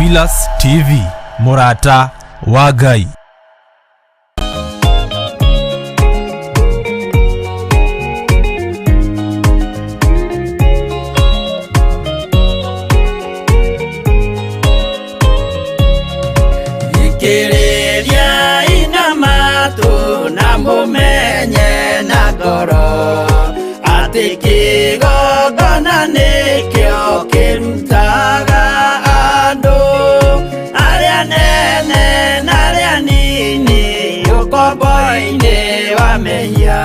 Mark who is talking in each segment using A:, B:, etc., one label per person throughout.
A: Theophilus TV, mũrata wa Ngai.
B: Thikĩrĩriai na matũ na mũmenye na ngoro atĩ kĩgongona nĩkĩo kĩrutaga andũ arĩa nene na arĩa nini ũkombo-inĩ wa mehia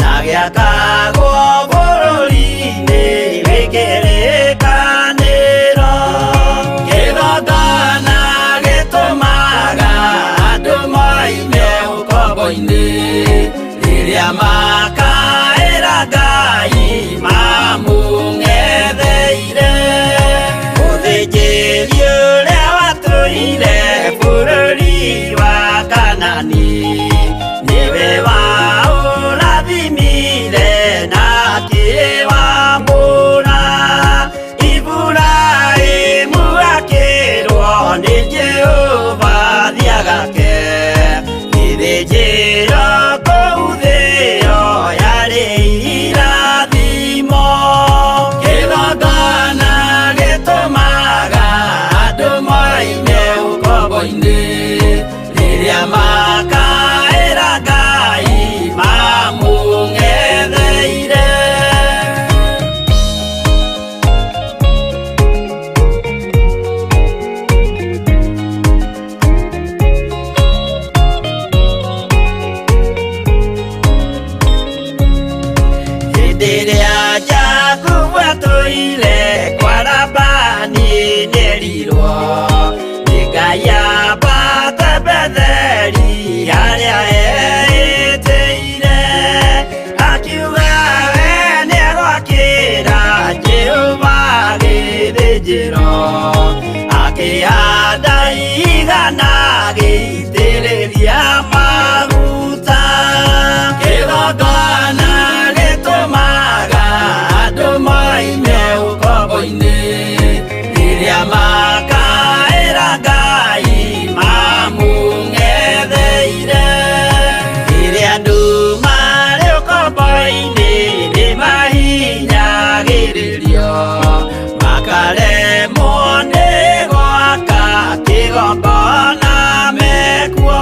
B: na gĩakagwo bũrũri-inĩ wĩ kĩrĩkanĩro. Kĩgongona gĩtũmaga andũ moime ũkombo-inĩ rĩrĩa makaĩra Ngai mamũng'etheire. Mũthĩnjĩri ũrĩa watũire bũrũri wa Kanani nĩwe waũrathimire na akĩwamũra. Iburahĩmu akĩrwo nĩ Jehova thiagake gĩthĩnjĩro kũu thĩo yarĩ irathimo. Kĩgongona gĩtũmaga andũ moime ũkombo-inĩ rĩrĩa makaĩra Ngai mamũng'etheire. Hĩndĩ ĩrĩa Jakubu atũire kwa Labani nĩerirwo nĩ Ngai ambate Betheli harĩa eĩtĩire, akiuga we nĩegwakĩra Jehova gĩthĩnjĩro, akĩhanda igana agĩitĩrĩria maguta. Kĩgongona gĩtũmaga andũ moime ũkombo-inĩ rĩrĩa makaĩra Ngai mamũng'etheire. Rĩrĩa andũ marĩ ũkombo-inĩ nĩmahinyagĩrĩrio makaremwo nĩ gwaka kĩgongona mekuo.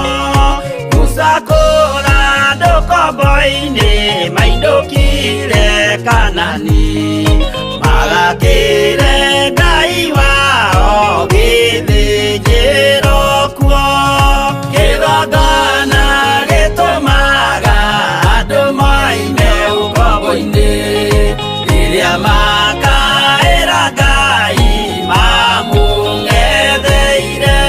B: Musa kũra andũ ũkombo-inĩ mainũkire Kanani magakĩre Ngai wao gĩthĩnjĩro kuo. Kĩgongona gĩtũmaga andũ moime ũkombo-inĩ rĩrĩa makaĩra Ngai mamũng'etheire.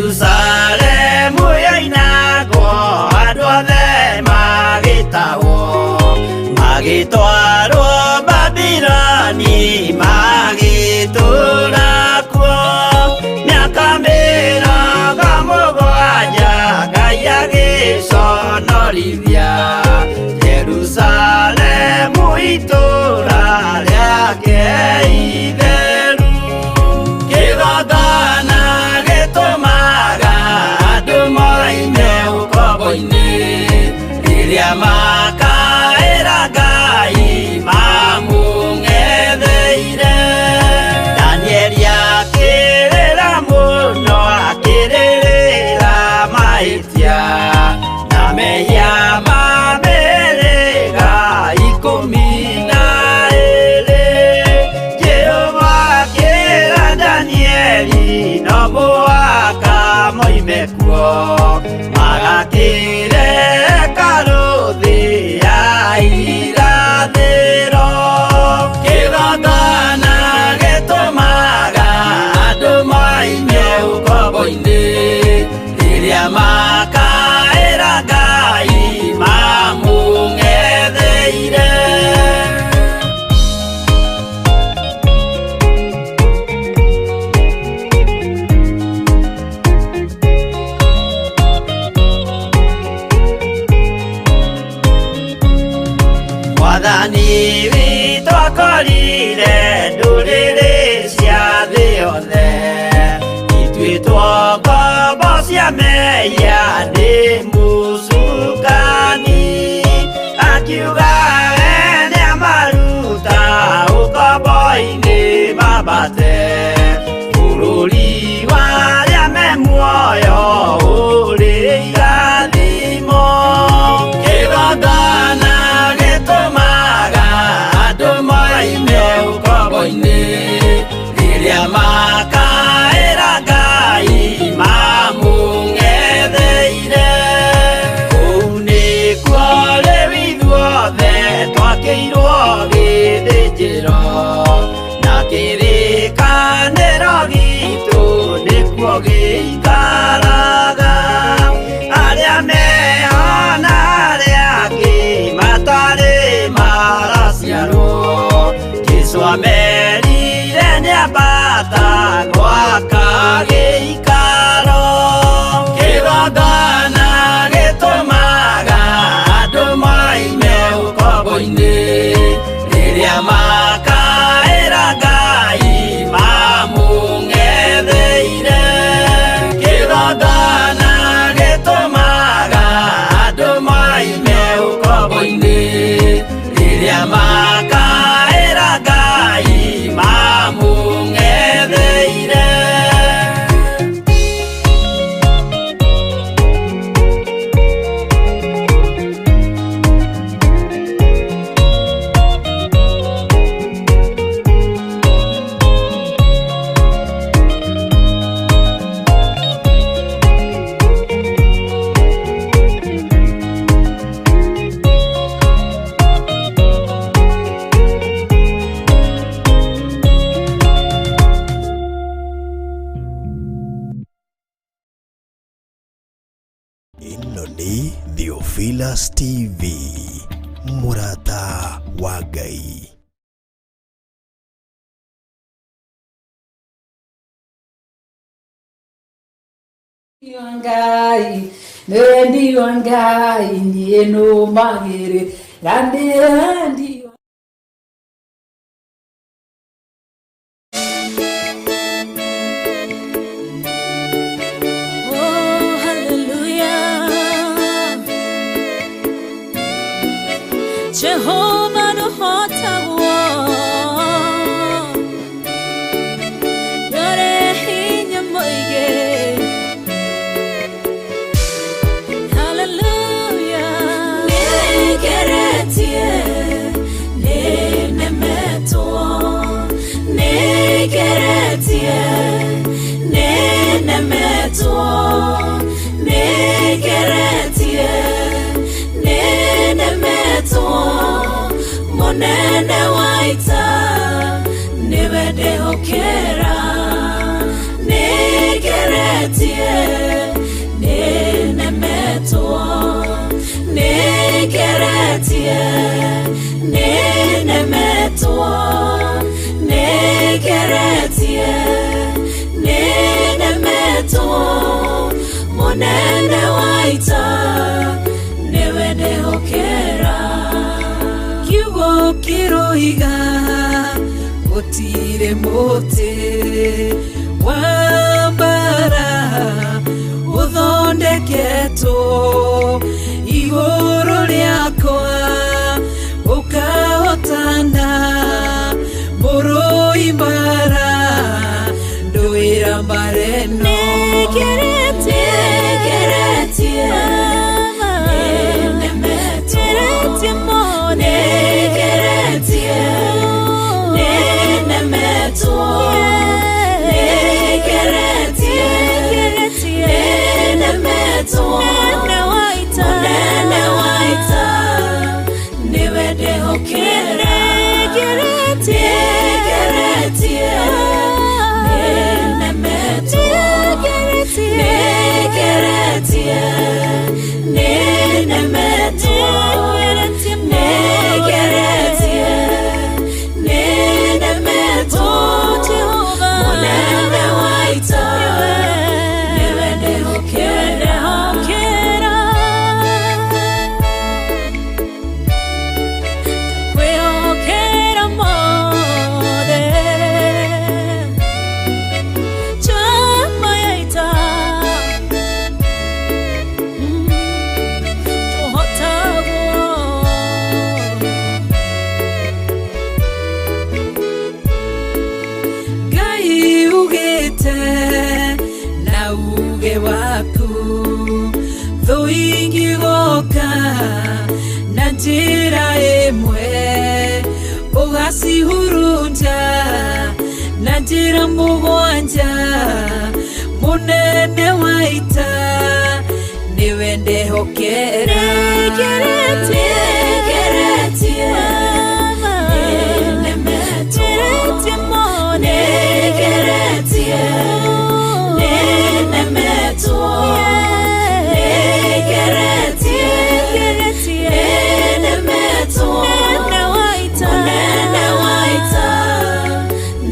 B: Jerusalemu yoinagwo andũ othe magĩtahwo magĩtwarwo Babiloni magĩtũũra kuo mĩaka mĩrongo mũgwanja Ngai agĩconorithia Jerusalemu itũũra rĩake itheru. Kĩgongona gĩtũmaga andũ moime ũkombo-inĩ rĩrĩa makaĩra Ngai mamũng'etheire. Danieli akĩrĩra mũno akĩrĩrĩra mahĩtia na mehia ma mĩhĩrĩga ikũmi na ĩĩrĩ. Jehova akĩra Danieli no mũhaka moime kuo magakĩre hekarũ thĩ ya irathĩro. Kĩgongona gĩtũmaga andũ moime ũkombo-inĩ rĩrĩa makaĩra Ngai mamũng'etheire. Mwathani witũ akorire ndũrĩrĩ cia thĩ yothe ithuĩ ngombo cia mehia nĩ mũcukani akiuga we nĩamaruta ũkombo-inĩ mambate bũrũri wa arĩa me muoyo ũrĩ irathimo kĩgongona gĩtũmaga andũ moime ũkombo-inĩ rĩrĩa makaĩra Ngai mamũng'etheire kũu nĩkuo rĩu ithuothe twakĩirwo gĩthĩnjĩro na kĩrĩkanĩro gitũ nĩkuo gĩikaraga arĩa meho na arĩa angĩ matarĩ maraciarwo Jesũ amerire nĩambata gwaka gĩikaro kĩgongona gĩtũmaga andũ moime ũkombo-inĩ rĩrĩa makaĩra Ngai mamũng'etheire kĩgongona gĩtũmaga andũ moime ũkombo-inĩ rĩrĩa makaĩra Ngai mamũng'etheire.
C: Ĩno nĩ Theophilus TV, mũrata wa Ngai.
D: Ngai nĩwendiwa Ngai niĩ nũmagĩrĩra ndĩrendiwa.
E: Oh, hallelujah. Jehovah nũhotagwo Ndũrĩ hinya mũingĩ. Hallelujah. Nĩngeretie, nĩnemetwo. Nĩngeretie, nĩnemetwo. Nĩngeretie, nĩnemetwo. Mũnene wa ita nĩwe ndĩhokera. Nĩngeretie, nĩnemetwo. Nĩngeretie, nĩnemetwo. Nĩngeretie, nĩnemetwo. Mũnene wa ita nĩwe ndĩhokera.
D: Kiugo kĩroiga gũtirĩ mũtĩ wa mbara ũthondeketwo igũrũ rĩakwa ũkahotana mũrũi mbara ndũĩra mbara ĩno.
E: Nĩngeretie, nĩnemetwo. Nĩngeretie, nĩnemetwo. Nĩngeretie, nĩnemetwo. Mũnene wa ita nĩwe ndĩhokera. Nĩngeretie, nĩnemetwo. Nĩngeretie, nĩnemetwo. Nĩngeretie, nĩnemetwo. Mũnene wa ita nĩwe ndĩhokera.
D: Ũgacihurunja na njĩra mũgwanja, mũnene wa ita nĩwe ndehokera. Nĩngeretie, nĩnemetwo, nĩngeretie, nĩnemetwo, nĩngeretie, nĩnemetwo, mũnene wa ita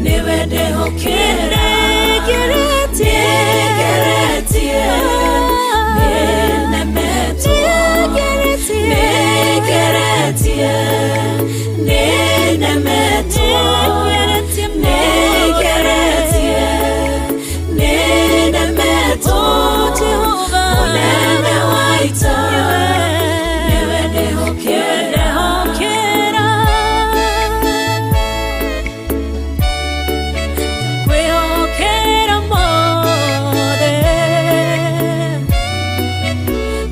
D: nĩwe ndehokera. Nĩngeretie, nĩnemetwo, nĩngeretie, nĩnemetwo, nĩngeretie, nĩnemetwo, mũnene wa ita nĩwe ndehokera. Kwĩhokera mothe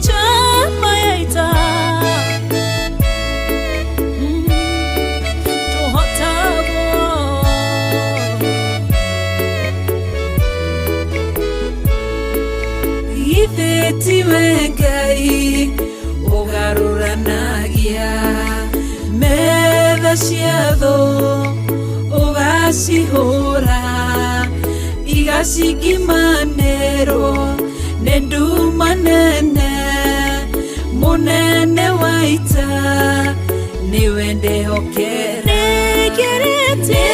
D: chama ya ita tũhotagwo. Githĩ tiwe Ngai ũgarũranagia metha cia thũ, ũgacihũra igacingimanĩrwo nĩ nduma nene, mũnene wa ita nĩwe ndehokera. Nĩngeretie,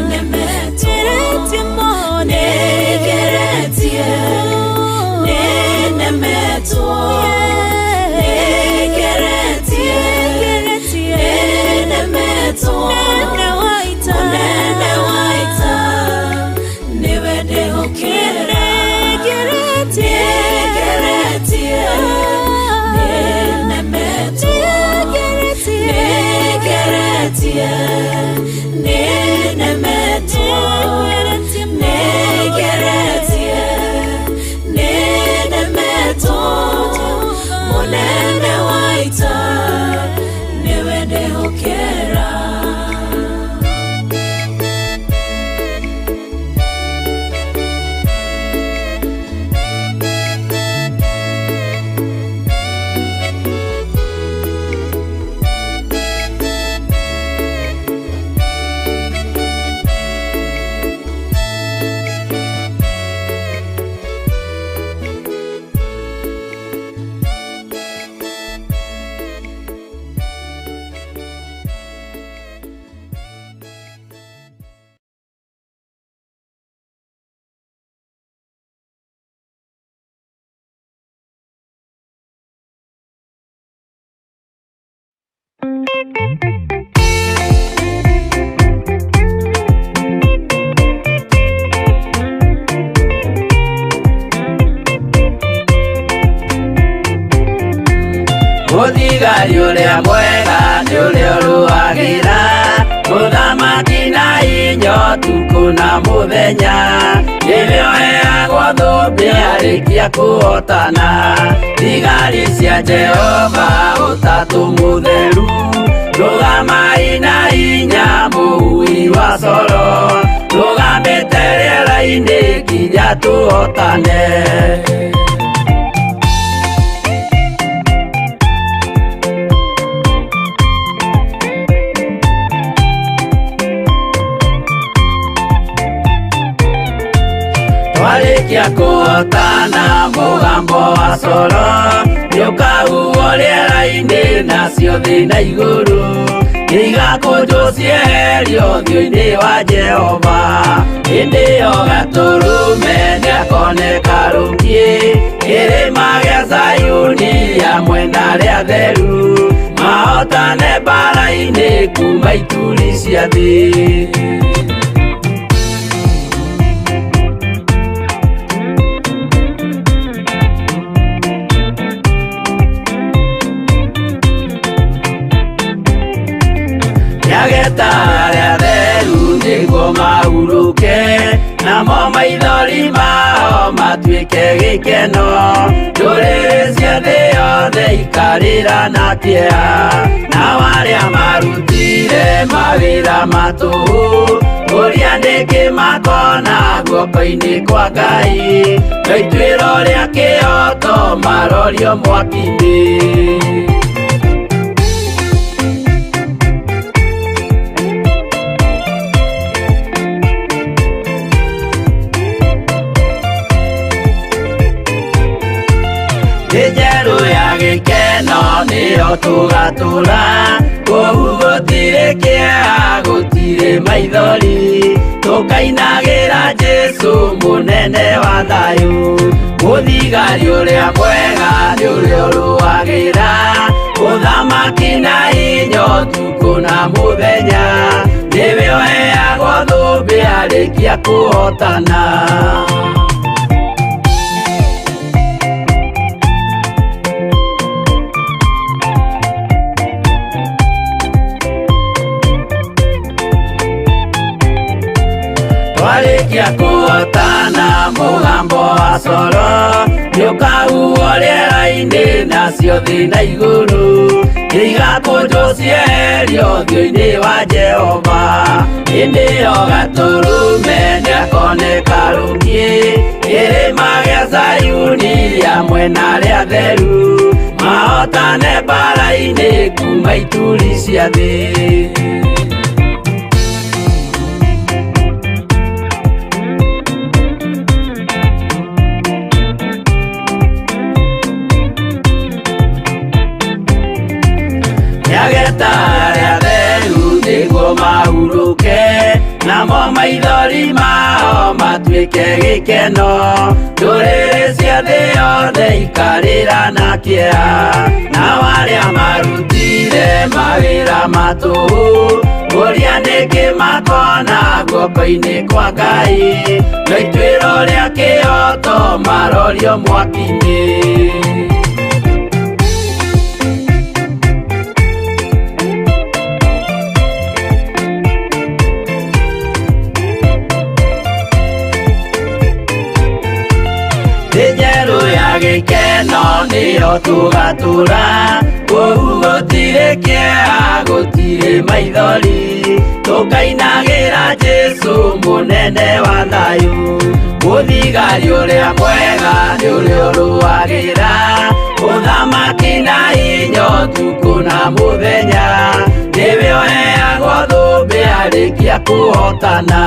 D: nĩnemetwo, nĩngeretie, nĩnemetwo, nĩngeretie, nĩnemetwo, mũnene wa ita nĩwe ndehokera. Nĩngeretie, nĩnemetwo, nĩngeretie, nĩnemetwo, nĩngeretie, nĩnemetwo, mũnene wa ita nĩwe ndehokera.
B: Mũthigari ũrĩa mwega nĩ ũrĩa ũrũagĩra mũthamaki na inya ũtukũ na mũthenya, nĩwe ũheagwo thũmbĩ arĩkia kũhotana. Thigari cia Jehova ũtatũ mũtheru, rũgamai na hinya mũhui wa coro, rũgamĩte rĩera-inĩ nginya tũhotane. Twarĩkia kũhotana mũgambo wa coro nĩũkahuhwo rĩera-inĩ, nacio thĩ na igũrũ igakũnjwo cieherio ũthiũ-inĩ wa Jehova. Hĩndĩ ĩyo Gatũrũme nĩakoneka rũkiĩ kĩrĩma gĩa Zayuni hamwe na arĩa atheru, mahotane mbara-inĩ kuma ituri cia thĩ. Nĩageta arĩa atheru nĩguo mahurũke, namo maithori mao matuĩke gĩkeno. Ndũrĩrĩ cia thĩ yothe Ikarĩra na kĩeha nao arĩa marutire mawĩra matũhũ ũrĩa nĩkĩ makona guoko-inĩ kwa Ngai no ituĩro rĩa kĩhoto marorio mwaki-inĩ. Njeru ya gĩkeno nĩyo tũgatũra kũu gũtirĩ kĩeha gũtirĩ maithori tũkainagĩra Jesũ mũnene wa thayũ mũthigari ũrĩa mwega nĩ ũrĩa ũrũagĩra ũthamaki na hinya ũtukũ na mũthenya nĩwe ũheagwo thũmbĩ arĩkia kũhotana. Twarĩkia kũhotana mũgambo wa coro nĩũkahuhwo rĩera-inĩ nacio thĩ na igũrũ nĩigakũnjwo cieherio ũthiũ-inĩ wa Jehova hĩndĩ ĩyo Gatũrũme nĩakoneka rũngĩ kĩrĩma gĩa Zayuni hamwe na arĩa atheru mahotane mbaara-inĩ kuma ituri cia thĩ. Nĩageta arĩa atheru nĩguo mahurũke namo maithori mao matuĩke gĩkeno ndũrĩrĩ cia thĩ yothe ikarĩra na kĩeha nao arĩa marutire mawĩra matũhũ ũrĩa nĩkĩ makona guoko-inĩ kwa Ngai no ituĩro rĩa kĩhoto marorio mwaki-inĩ. Njeru ya gĩkeno nĩyo tũgatũra kũu gũtirĩ kĩeha gũtirĩ maithori tũkainagĩra Jesũ mũnene wa thayũ mũthigari ũrĩa mwega nĩ ũrĩa ũrũagĩra ũthamaki na hinya ũtukũ na mũthenya nĩwe ũheagwo thũmbĩ arĩkia kũhotana.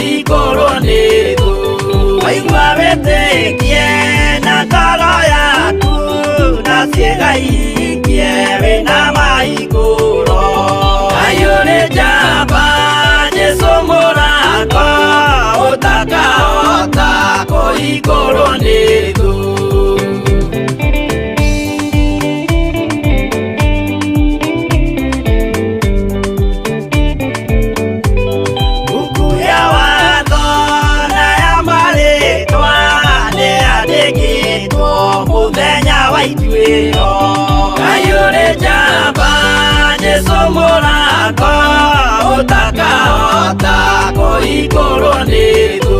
B: kũhingũrwo nĩ thũ. Waigua wĩtĩkie na ngoro yaku na ciĩga ikie wĩna mahingũro. Ngai ũrĩ njamba Jesũ mũrata ũtakahota kũhingũrwo nĩ thũ. Buku ya watho na ya marĩtwa nĩyandĩkĩtwo mũthenya wa ituĩro. Ngai ũrĩ njamba Jesũ mũrata ũtakahota kũhingũrwo nĩ thũ.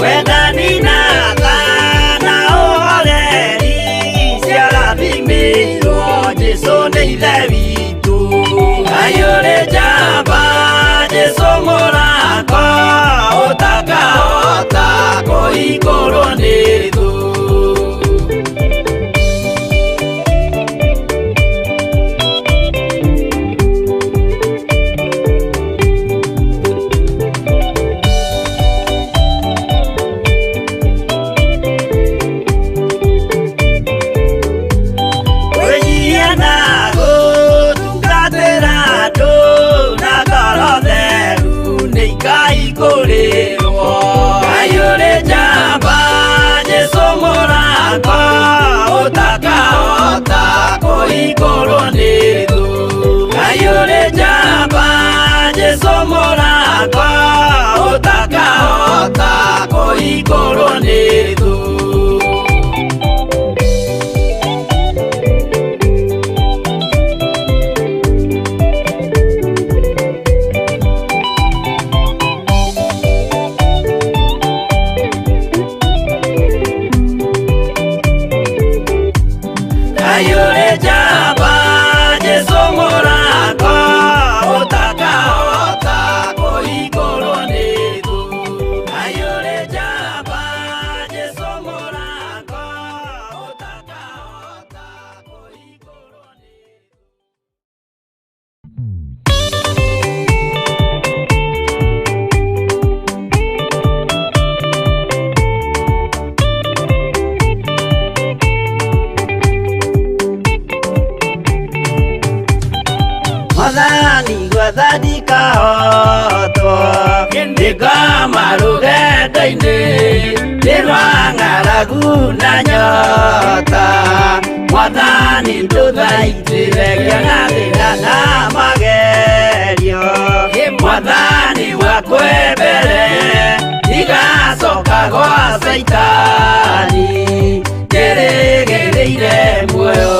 B: Wendani na tha na ũhoreri ciarathimĩirwo Jesũ nĩ ithe witũ. Ngai ũrĩ njamba Jesũ mũrata ũtakahota kũhingũrwo nĩ thũ. Kwĩnyihia na gũtungatĩra andũ na ngoro theru nĩikaihingũrĩrwo. Ngai ũrĩ njamba Jesũ mũrata ũtakahota kũhingũrwo nĩ thũ. Ngai ũrĩ njamba Jesũ mũrata ũtakahota kũhingũrwo nĩ thũ. Ngai ũrĩ njamba Jesũ mũrata ũtakahota kũhingũrwo nĩ thũ. Ngai ũrĩ njamba Jesũ mũrata ũtakahota kũhingũrwo nĩ thũ. Mwathani gwetha ndikahotwo nĩngoma rũgendo-inĩ nĩ rwa ng'aragu na nyota. Mwathani ndũthaitĩre ngĩona thĩna na magerio. Mwathani wakwe mbere ndigacoka gwa Caitani ndĩrĩgĩrĩire muoyo.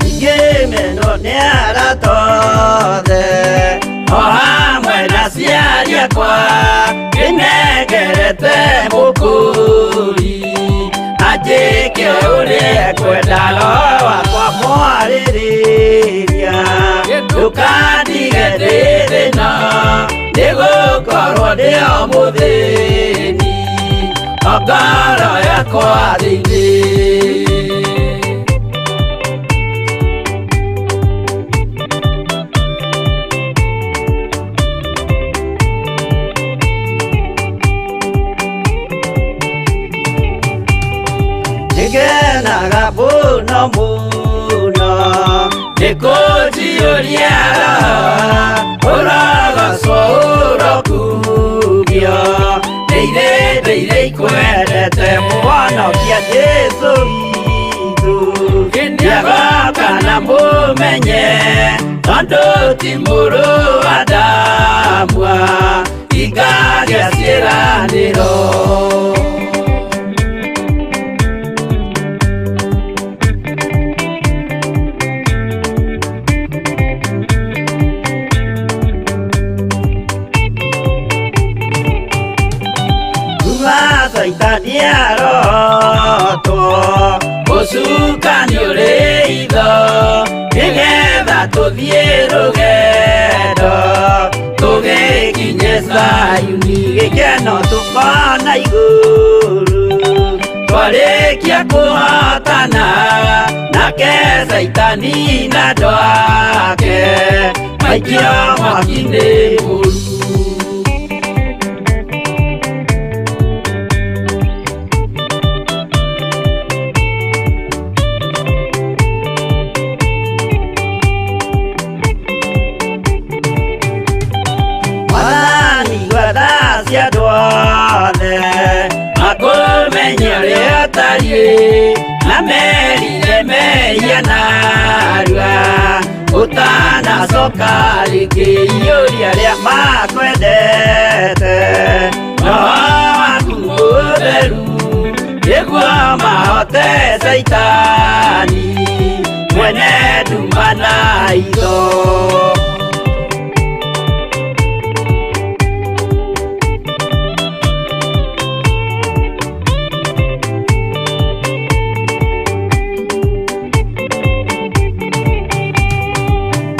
B: Ngĩmenwo nĩ arata othe o hamwe na aciari akwa ndĩnengerete mũkũri anjĩke ũrĩa ekwenda roho wakwa mwarĩrĩria ndũkandige ndĩ thĩna nĩgũkorwo ndĩ o mũthĩni o ngoro yakwa thĩinĩ. Nĩngenaga mũno mũno nĩkũnjiyũria roho ũrogocwo ũrokugio nĩ irĩndĩ iria ikwendete mũhonokia Jesũ witũ. Nĩagoka na mũmenye tondũ ti mũrũ wa Adamu ingagĩa ciĩranĩro. Kuma Caitani arotwo ũcukani ũrĩ itho nĩgetha tũthiĩ rũgendo tũgĩkinye Zayuni gĩkeno tũkona. na igũrũ twarĩkia kũhotana nake Caitani na andũ ake maikio mwaki-inĩ mũru. Mwathani gwetha cia andũ othe makũmenye ũrĩa ũtariĩ na merire mehia narua ũtanacoka rĩngĩ iyũria arĩa makwendete roho waku mũtheru nĩguo mahote Caitani mwene nduma na itho.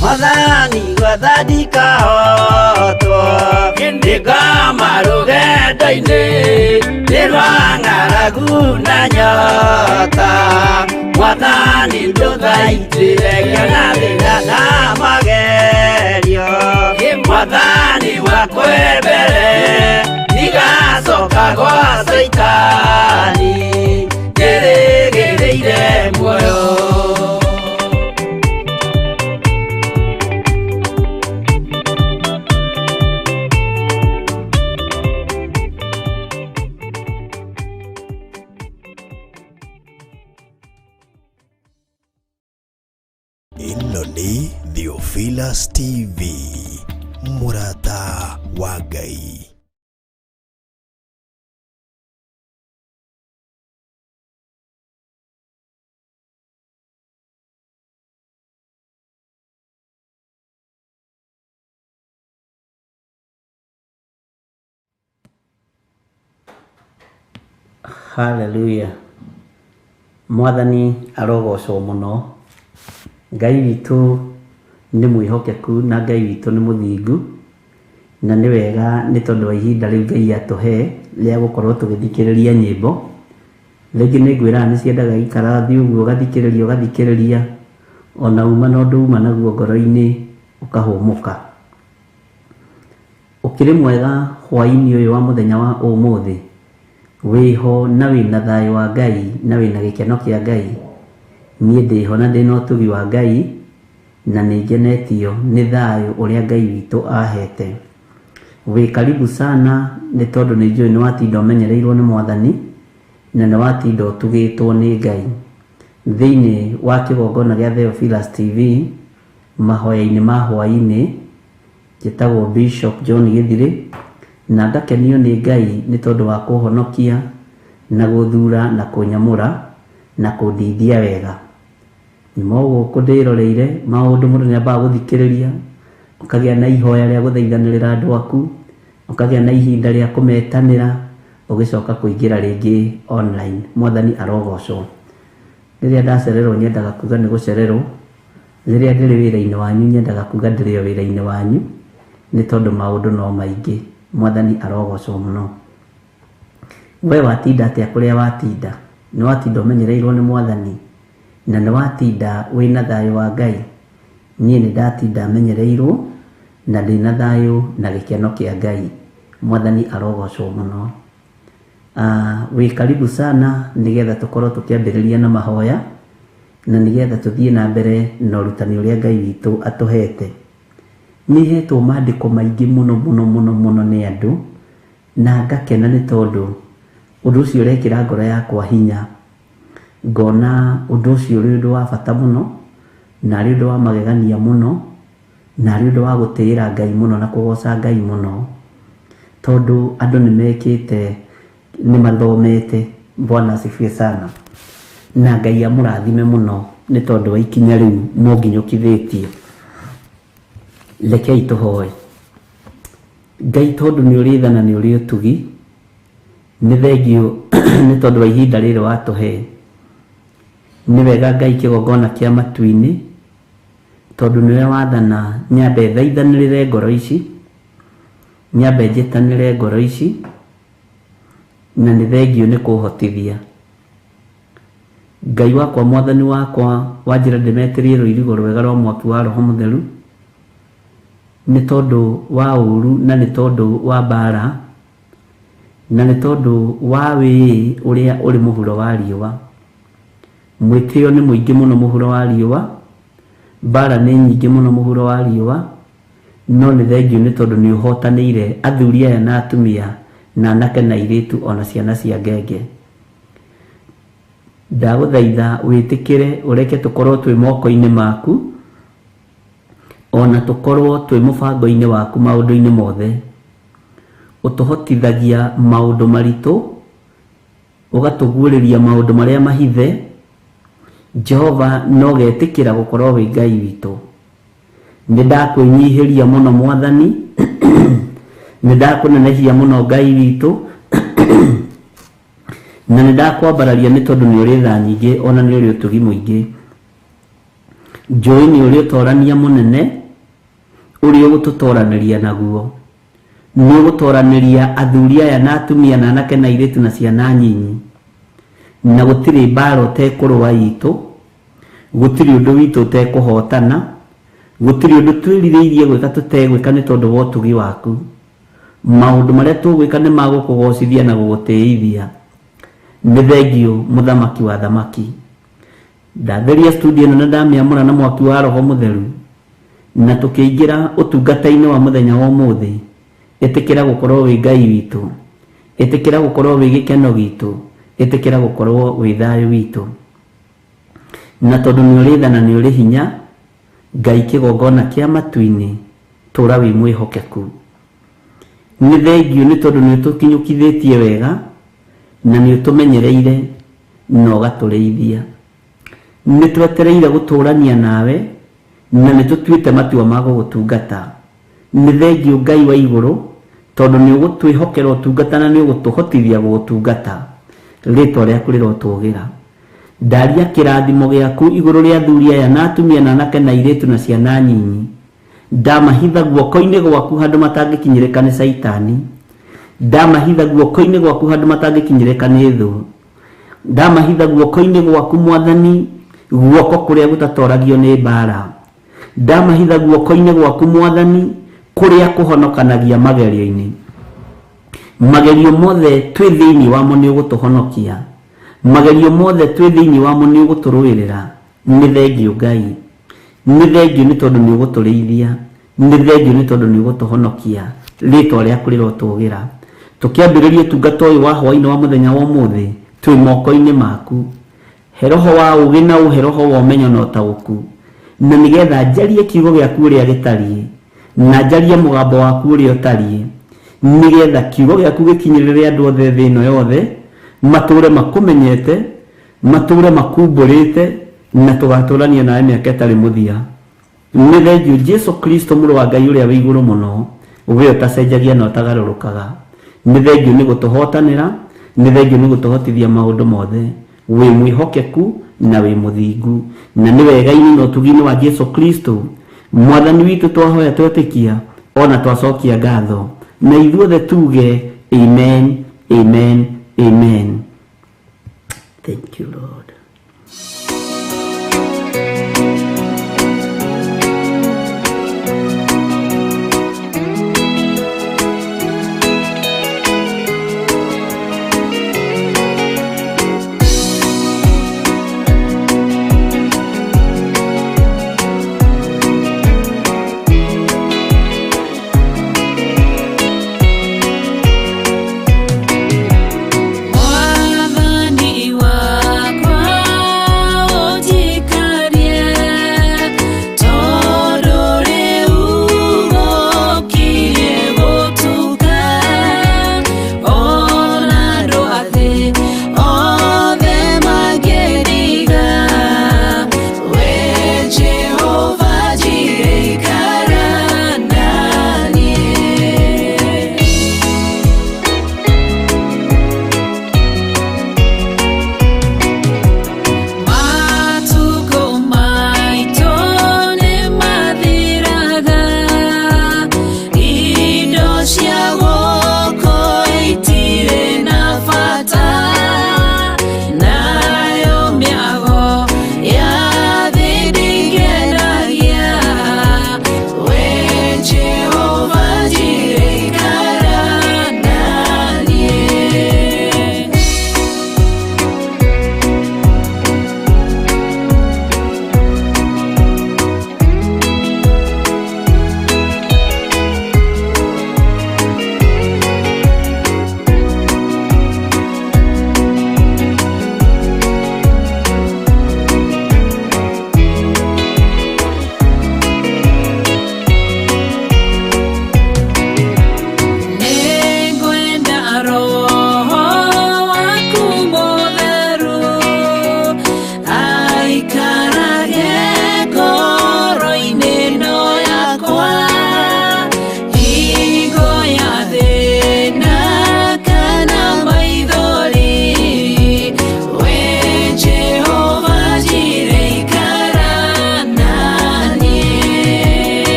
B: Mwathani gwetha ndikahotwo ndĩkoma rũgendo-inĩ nĩ rwa ng'aragu na nyota Mwathani ndũthaitĩre ngĩona thĩna na magerio Mwathani wakwe mbere ndigacoka gwa Caitani njĩrĩgĩrĩire muoyo.
C: Ĩno nĩ Theophilus TV, mũrata wa Ngai.
F: Haleluya. Mwathani arogocwo mũno. Ngai witũ nĩ mwĩhokeku na Ngai witũ nĩ mũthingu, na nĩ wega nĩ tondũ wa ihinda rĩu Ngai atũhe rĩa gũkorwo tũgĩthikĩrĩria nyĩmbo. Rĩngĩ nĩ ngwĩraga nĩ ciendaga ikara thĩ ũguo ũgathikĩrĩria ũgathikĩrĩria, ona uma na ũndũ uma naguo ngoro-inĩ ũkahũmũka. Ũkĩrĩ mwega hwaĩ-inĩ ũyũ wa mũthenya wa ũmũthĩ, wĩho na wĩna thayũ wa Ngai na wĩna gĩkeno kĩa Ngai. Niĩ ndĩho na ndĩna ũtugi wa Ngai na nĩ ngenetio nĩ thayũ ũrĩa Ngai witũ ahete. Wĩ karibu sana nĩ tondũ nĩ njũĩ nĩ watinda ũmenyereirwo nĩ Mwathani na nĩ watinda ũtugĩtwo nĩ Ngai. Thĩinĩ wa kĩgongona gĩa Theophilus TV mahoya-inĩ ma hwaĩ-inĩ, njĩtagwo Bishop John Gĩthirĩ na ngakenio nĩ Ngai nĩ tondũ wa kũhonokia na gũthura na kũnyamũra na kũndindia wega. Nyuma o gũkũ ndĩroreire maũndũ mũndũ nĩ ambaga gũthikĩrĩria, ũkagĩa na ihoya rĩa gũthaithanĩrĩra andũ aku, ũkagĩa na ihinda rĩa kũmetanĩra, ũgĩcoka kũingĩra rĩngĩ online. Mwathani arogocwo. Rĩrĩa ndacererwo nyendaga kuga nĩ gũcererwo, rĩrĩa ndĩrĩ wĩra-inĩ wanyu nyendaga kuga ndĩrĩ o wĩra-inĩ wanyu, nĩ tondũ maũndũ no maingĩ. Mwathani arogocwo mũno. We watinda atĩa kũrĩa watinda? Nĩ watinda ũmenyereirwo nĩ Mwathani na nĩ watinda wĩna thayũ wa Ngai? Niĩ nĩ ndatinda menyereirwo na ndĩna thayũ na gĩkeno kĩa Ngai. Mwathani arogocwo mũno. Wĩ karibu sana nĩgetha tũkorwo tũkĩambĩrĩria na mahoya na nĩgetha tũthiĩ na mbere na ũrutani ũrĩa Ngai witũ atũhete. Nĩ hetwo mandĩko maingĩ mũno mũno mũno mũno nĩ andũ na ngakena nĩ tondũ ũndũ ũcio ũrekĩra ngoro yakwa hinya. Ngona ũndũ ũcio ũrĩ ũndũ wa bata mũno na arĩ ũndũ wa magegania mũno na arĩ ũndũ wa gũtĩĩra Ngai mũno na kũgoca Ngai mũno, tondũ andũ nĩ mekĩte, nĩ mathomete. Bwana asifiwe sana. Na Ngai amũrathime mũno nĩ tondũ wa ikinya rĩu mũnginyũkithĩtie. Rekei tũhoe. Ngai tondũ nĩ ũrĩ tha na nĩ ũrĩ ũtugi, nĩ thengiũ nĩ tondũ wa ihinda rĩrĩ watũhe. Nĩ wega Ngai kĩgongona kĩa matu-inĩ, tondũ nĩwe wathana nyambe thaithanĩrĩre ngoro ici, nyambe njĩtanĩre ngoro ici, Na nĩ thengiũ nĩ kũhotithia. Ngai wakwa, mwathani wakwa, wanjĩra ndĩmetĩrie rũirigo rwega rwa mwaki wa Roho Mũtheru, nĩ tondũ wa ũru na nĩ tondũ wa mbara na nĩ tondũ wa wĩĩ ũrĩa ũrĩ mũhuro wa riũa. Mwĩtĩo nĩ mũingĩ mũno mũhuro wa riũa, mbara nĩ nyingĩ mũno mũhuro wa riũa, no nĩ thengiũ nĩ tondũ nĩ ũhotanĩire athuri aya na atumia na anake na airĩtu ona ciana cia ngenge. Ndagũthaitha wĩtĩkĩre ũreke tũkorwo twĩ moko-inĩ maku, ona tũkorwo twĩ mũbango-inĩ waku maũndũ-inĩ mothe. Ũtũhotithagia maũndũ maritũ, ũgatũguũrĩria maũndũ marĩa mahithe. Jehova, no getĩkĩra gũkorwo wĩ Ngai witũ. Nĩ ndakwĩnyihĩria mũno Mwathani, nĩ ndakũnenehia mũno Ngai witũ, na nĩ ndakwambararia nĩ tondũ nĩ ũrĩ tha nyingĩ ona nĩ ũrĩ ũtugi mũingĩ. Njũĩ nĩ ũrĩ ũtorania mũnene ũrĩa ũgũtũtoranĩria naguo. Nĩ ũgũtoranĩria athuri aya na atumia na anake na airĩtu na ciana nyinyi, na gũtirĩ mbara ũtekũrũa itũ, gũtirĩ ũndũ witũ ũtekũhotana, gũtirĩ ũndũ twĩrirĩirie gwĩka tũtegwĩka nĩ tondũ wa ũtugi waku. Maũndũ marĩa tũgwĩka nĩ magũkũgocithia na gũgũtĩithia. Nĩ thengiũ Mũthamaki wa thamaki. Ndatheria studio ĩno na ndamĩamũra na mwaki wa Roho Mũtheru, na tũkĩingĩra ũtungata-inĩ wa mũthenya wa ũmũthĩ, ĩtĩkĩra gũkorwo wĩ Ngai witũ, ĩtĩkĩra gũkorwo wĩ gĩkeno gitũ, ĩtĩkĩra gũkorwo wĩ thayũ witũ. Na tondũ nĩ ũrĩ tha na nĩ ũrĩ hinya, Ngai kĩgongona kĩa matu-inĩ, tũra wĩ mwĩhokeku. Nĩ thengiũ nĩ tondũ nĩ ũtũkinyũkithĩtie wega na nĩ ũtũmenyereire na ũgatũrĩithia. Nĩ twetereire gũtũrania nawe na nĩ tũtuĩte matua ma gũgũtungata. Nĩ thengiũ Ngai wa igũrũ, tondũ nĩ ũgũtwĩhokera ũtungata na nĩ ũgũtũhotithia gũgũtungata. Rĩtwa rĩaku rĩrotũgĩra. Ndaria kĩrathimo gĩaku igũrũ rĩa athuri aya na atumia na anake na airĩtu na ciana nyinyi. Ndamahitha guoko-inĩ gwaku handũ matangĩkinyĩrĩka nĩ Caitani. Ndamahitha guoko-inĩ gwaku handũ matangĩkinyĩrĩka nĩ thũ. Ndamahitha guoko-inĩ gwaku Mwathani, guoko kũrĩa gũtatoragio nĩ mbara. Ndamahitha guoko-inĩ gwaku Mwathani, kũrĩa kũhonokanagia magerio-inĩ. Magerio mothe twĩ thĩinĩ wamo nĩ ũgũtũhonokia. Magerio mothe twĩ thĩinĩ wamo nĩ ũgũtũrũĩrĩra. Nĩ thengiũ Ngai. Nĩ thengiũ nĩ tondũ nĩ ũgũtũrĩithia. Nĩ thengiũ nĩ tondũ nĩ ũgũtũhonokia. Rĩtwa rĩaku rĩrotũgĩra. Tũkĩambĩrĩria ũtungata ũyũ wa hwaĩ-inĩ wa mũthenya wa ũmũthĩ, twĩ moko-inĩ maku. He roho wa ũũgĩ na ũhe roho wa ũmenyo na ũtaũku, na nĩgetha njarie kiugo gĩaku ũrĩa gĩtariĩ, na njarie mũgambo waku ũrĩa ũtariĩ, nĩgetha kiugo gĩaku gĩkinyĩrĩre andũ othe thĩ ĩno yothe, matũũre makũmenyete, matũũre makumbũrĩte, na tũgatũũrania nawe mĩaka ĩtarĩ mũthia. Nĩ thengiũ Jesu Kristo mũrũ wa Ngai ũrĩa wĩ igũrũ mũno, we ũtacenjagia na ũtagarũrũkaga. Nĩ thengiũ nĩ gũtũhotanĩra, nĩ thengiũ nĩ gũtũhotithia maũndũ mothe. Wĩ mwĩhokeku na wĩ mũthingu. Na nĩ wega-inĩ na ũtugi-inĩ wa Jesu Kristo Mwathani witũ twahoya twetĩkia ona twacokia ngatho. Na ithuothe tuge amen, amen, amen. Thank you, Lord.
D: Mwathani wakwa.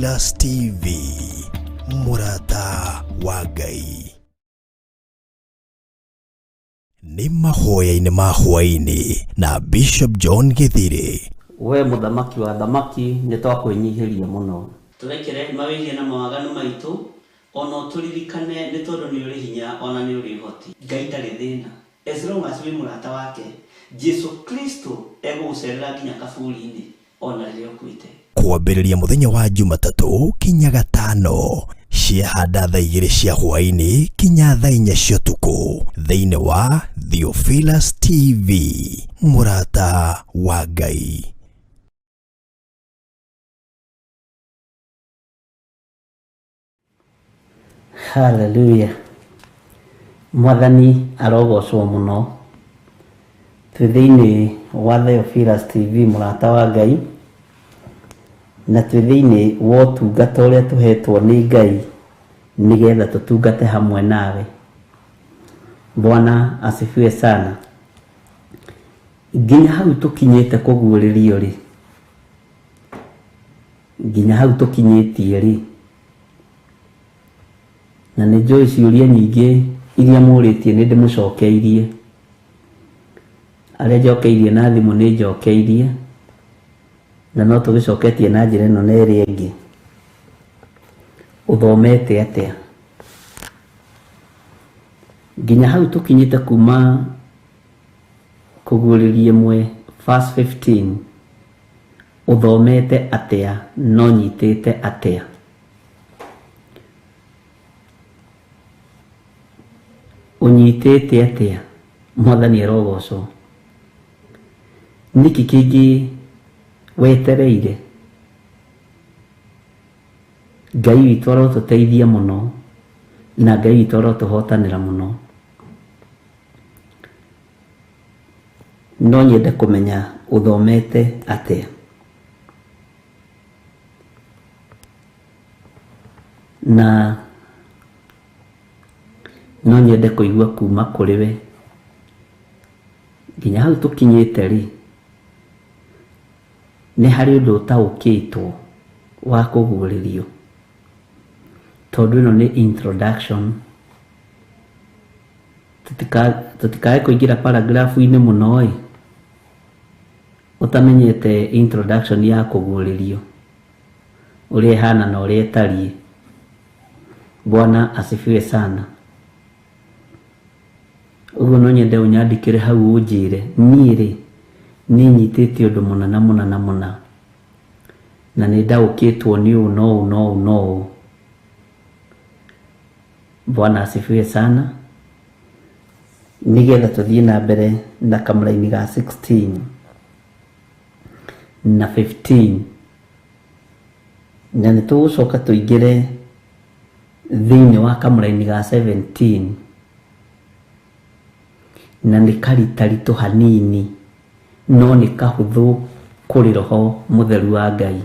C: Theophilus TV, mũrata wa Ngai. Nĩ mahoya-inĩ ma hwaĩ-inĩ na Bishop John Gĩthirĩ.
F: We mũthamaki wa thamaki nĩ twakwĩnyihĩria mũno. Tũrekere mawĩhia na mawaganu maitũ, ona ũtũririkane nĩ tondũ nĩ ũrĩ hinya ona nĩ ũrĩ ũhoti. Ngai ndarĩ thĩna. As long as wĩ mũrata wake, Jesu Kristo egũgũcerera nginya kaburi-inĩ ona rĩrĩa ũkuĩte.
C: Kwambĩrĩria mũthenya wa Jumatatũ kinya gatano ciahanda thaa igĩrĩ cia hwaĩ-inĩ kinya thaa inya cia ũtukũ thĩinĩ wa Theophilus TV, mũrata wa Ngai.
F: Haleluya. Mwathani arogocwo mũno. Twĩ thĩinĩ wa Theophilus TV, mũrata wa Ngai, na twĩ thĩinĩ wa ũtungata ũrĩa tũhetwo nĩ Ngai nĩgetha tũtungate hamwe nawe. Bwana asifiwe sana. Nginya hau tũkinyĩte kũguũrĩrio rĩ, nginya hau tũkinyĩtie rĩ, na nĩ njũĩ ciũria nyingĩ iria mũrĩtie nĩ ndĩmũcokeirie. Arĩa njokeirie na thimũ nĩ njokeirie, na no tũgĩcoketie na njĩra ĩno na ĩrĩa ĩngĩ. Ũthomete atĩa? Nginya hau tũkinyĩte kuma kũguũrĩria ĩmwe verse 15, ũthomete atĩa no nyitĩte atĩa? Ũnyitĩte atĩa? Mwathani arogocwo. Nĩkĩ kĩngĩ wetereire? Ngai witũ arotũteithia mũno, na Ngai witũ arotũhotanĩra mũno. No nyende kũmenya ũthomete atĩa. Na no nyende kũigua kuma kũrĩ we. Nginya hau tũkinyĩte rĩ, nĩ harĩ ũndũ ũtaũkĩtwo wa kũguũrĩrio, tondũ ĩno nĩ introduction. Tũtikae kũingĩra paragraph-inĩ mũno ĩ, ũtamenyete introduction ya kũguũrĩrio ũrĩa ĩhana na ũrĩa ĩtariĩ. Bwana asifiwe sana. Ũguo no nyende ũnyandĩkĩre hau ũnjĩre niĩ rĩ nĩ nyitĩte ũndũ mũna na mũna na mũna, na nĩ ndaũkĩtwo nĩ ũũ na ũũ na ũũ na ũũ. Bwana asifiwe sana. Nĩgetha tũthiĩ na mbere na kamũraini ga 16 na 15, na nĩ tũgũcoka tũingĩre thĩinĩ wa kamũraini ga 17, na nĩ karitaritũ hanini no nĩ kahũthũ kũrĩ roho mũtheru wa Ngai.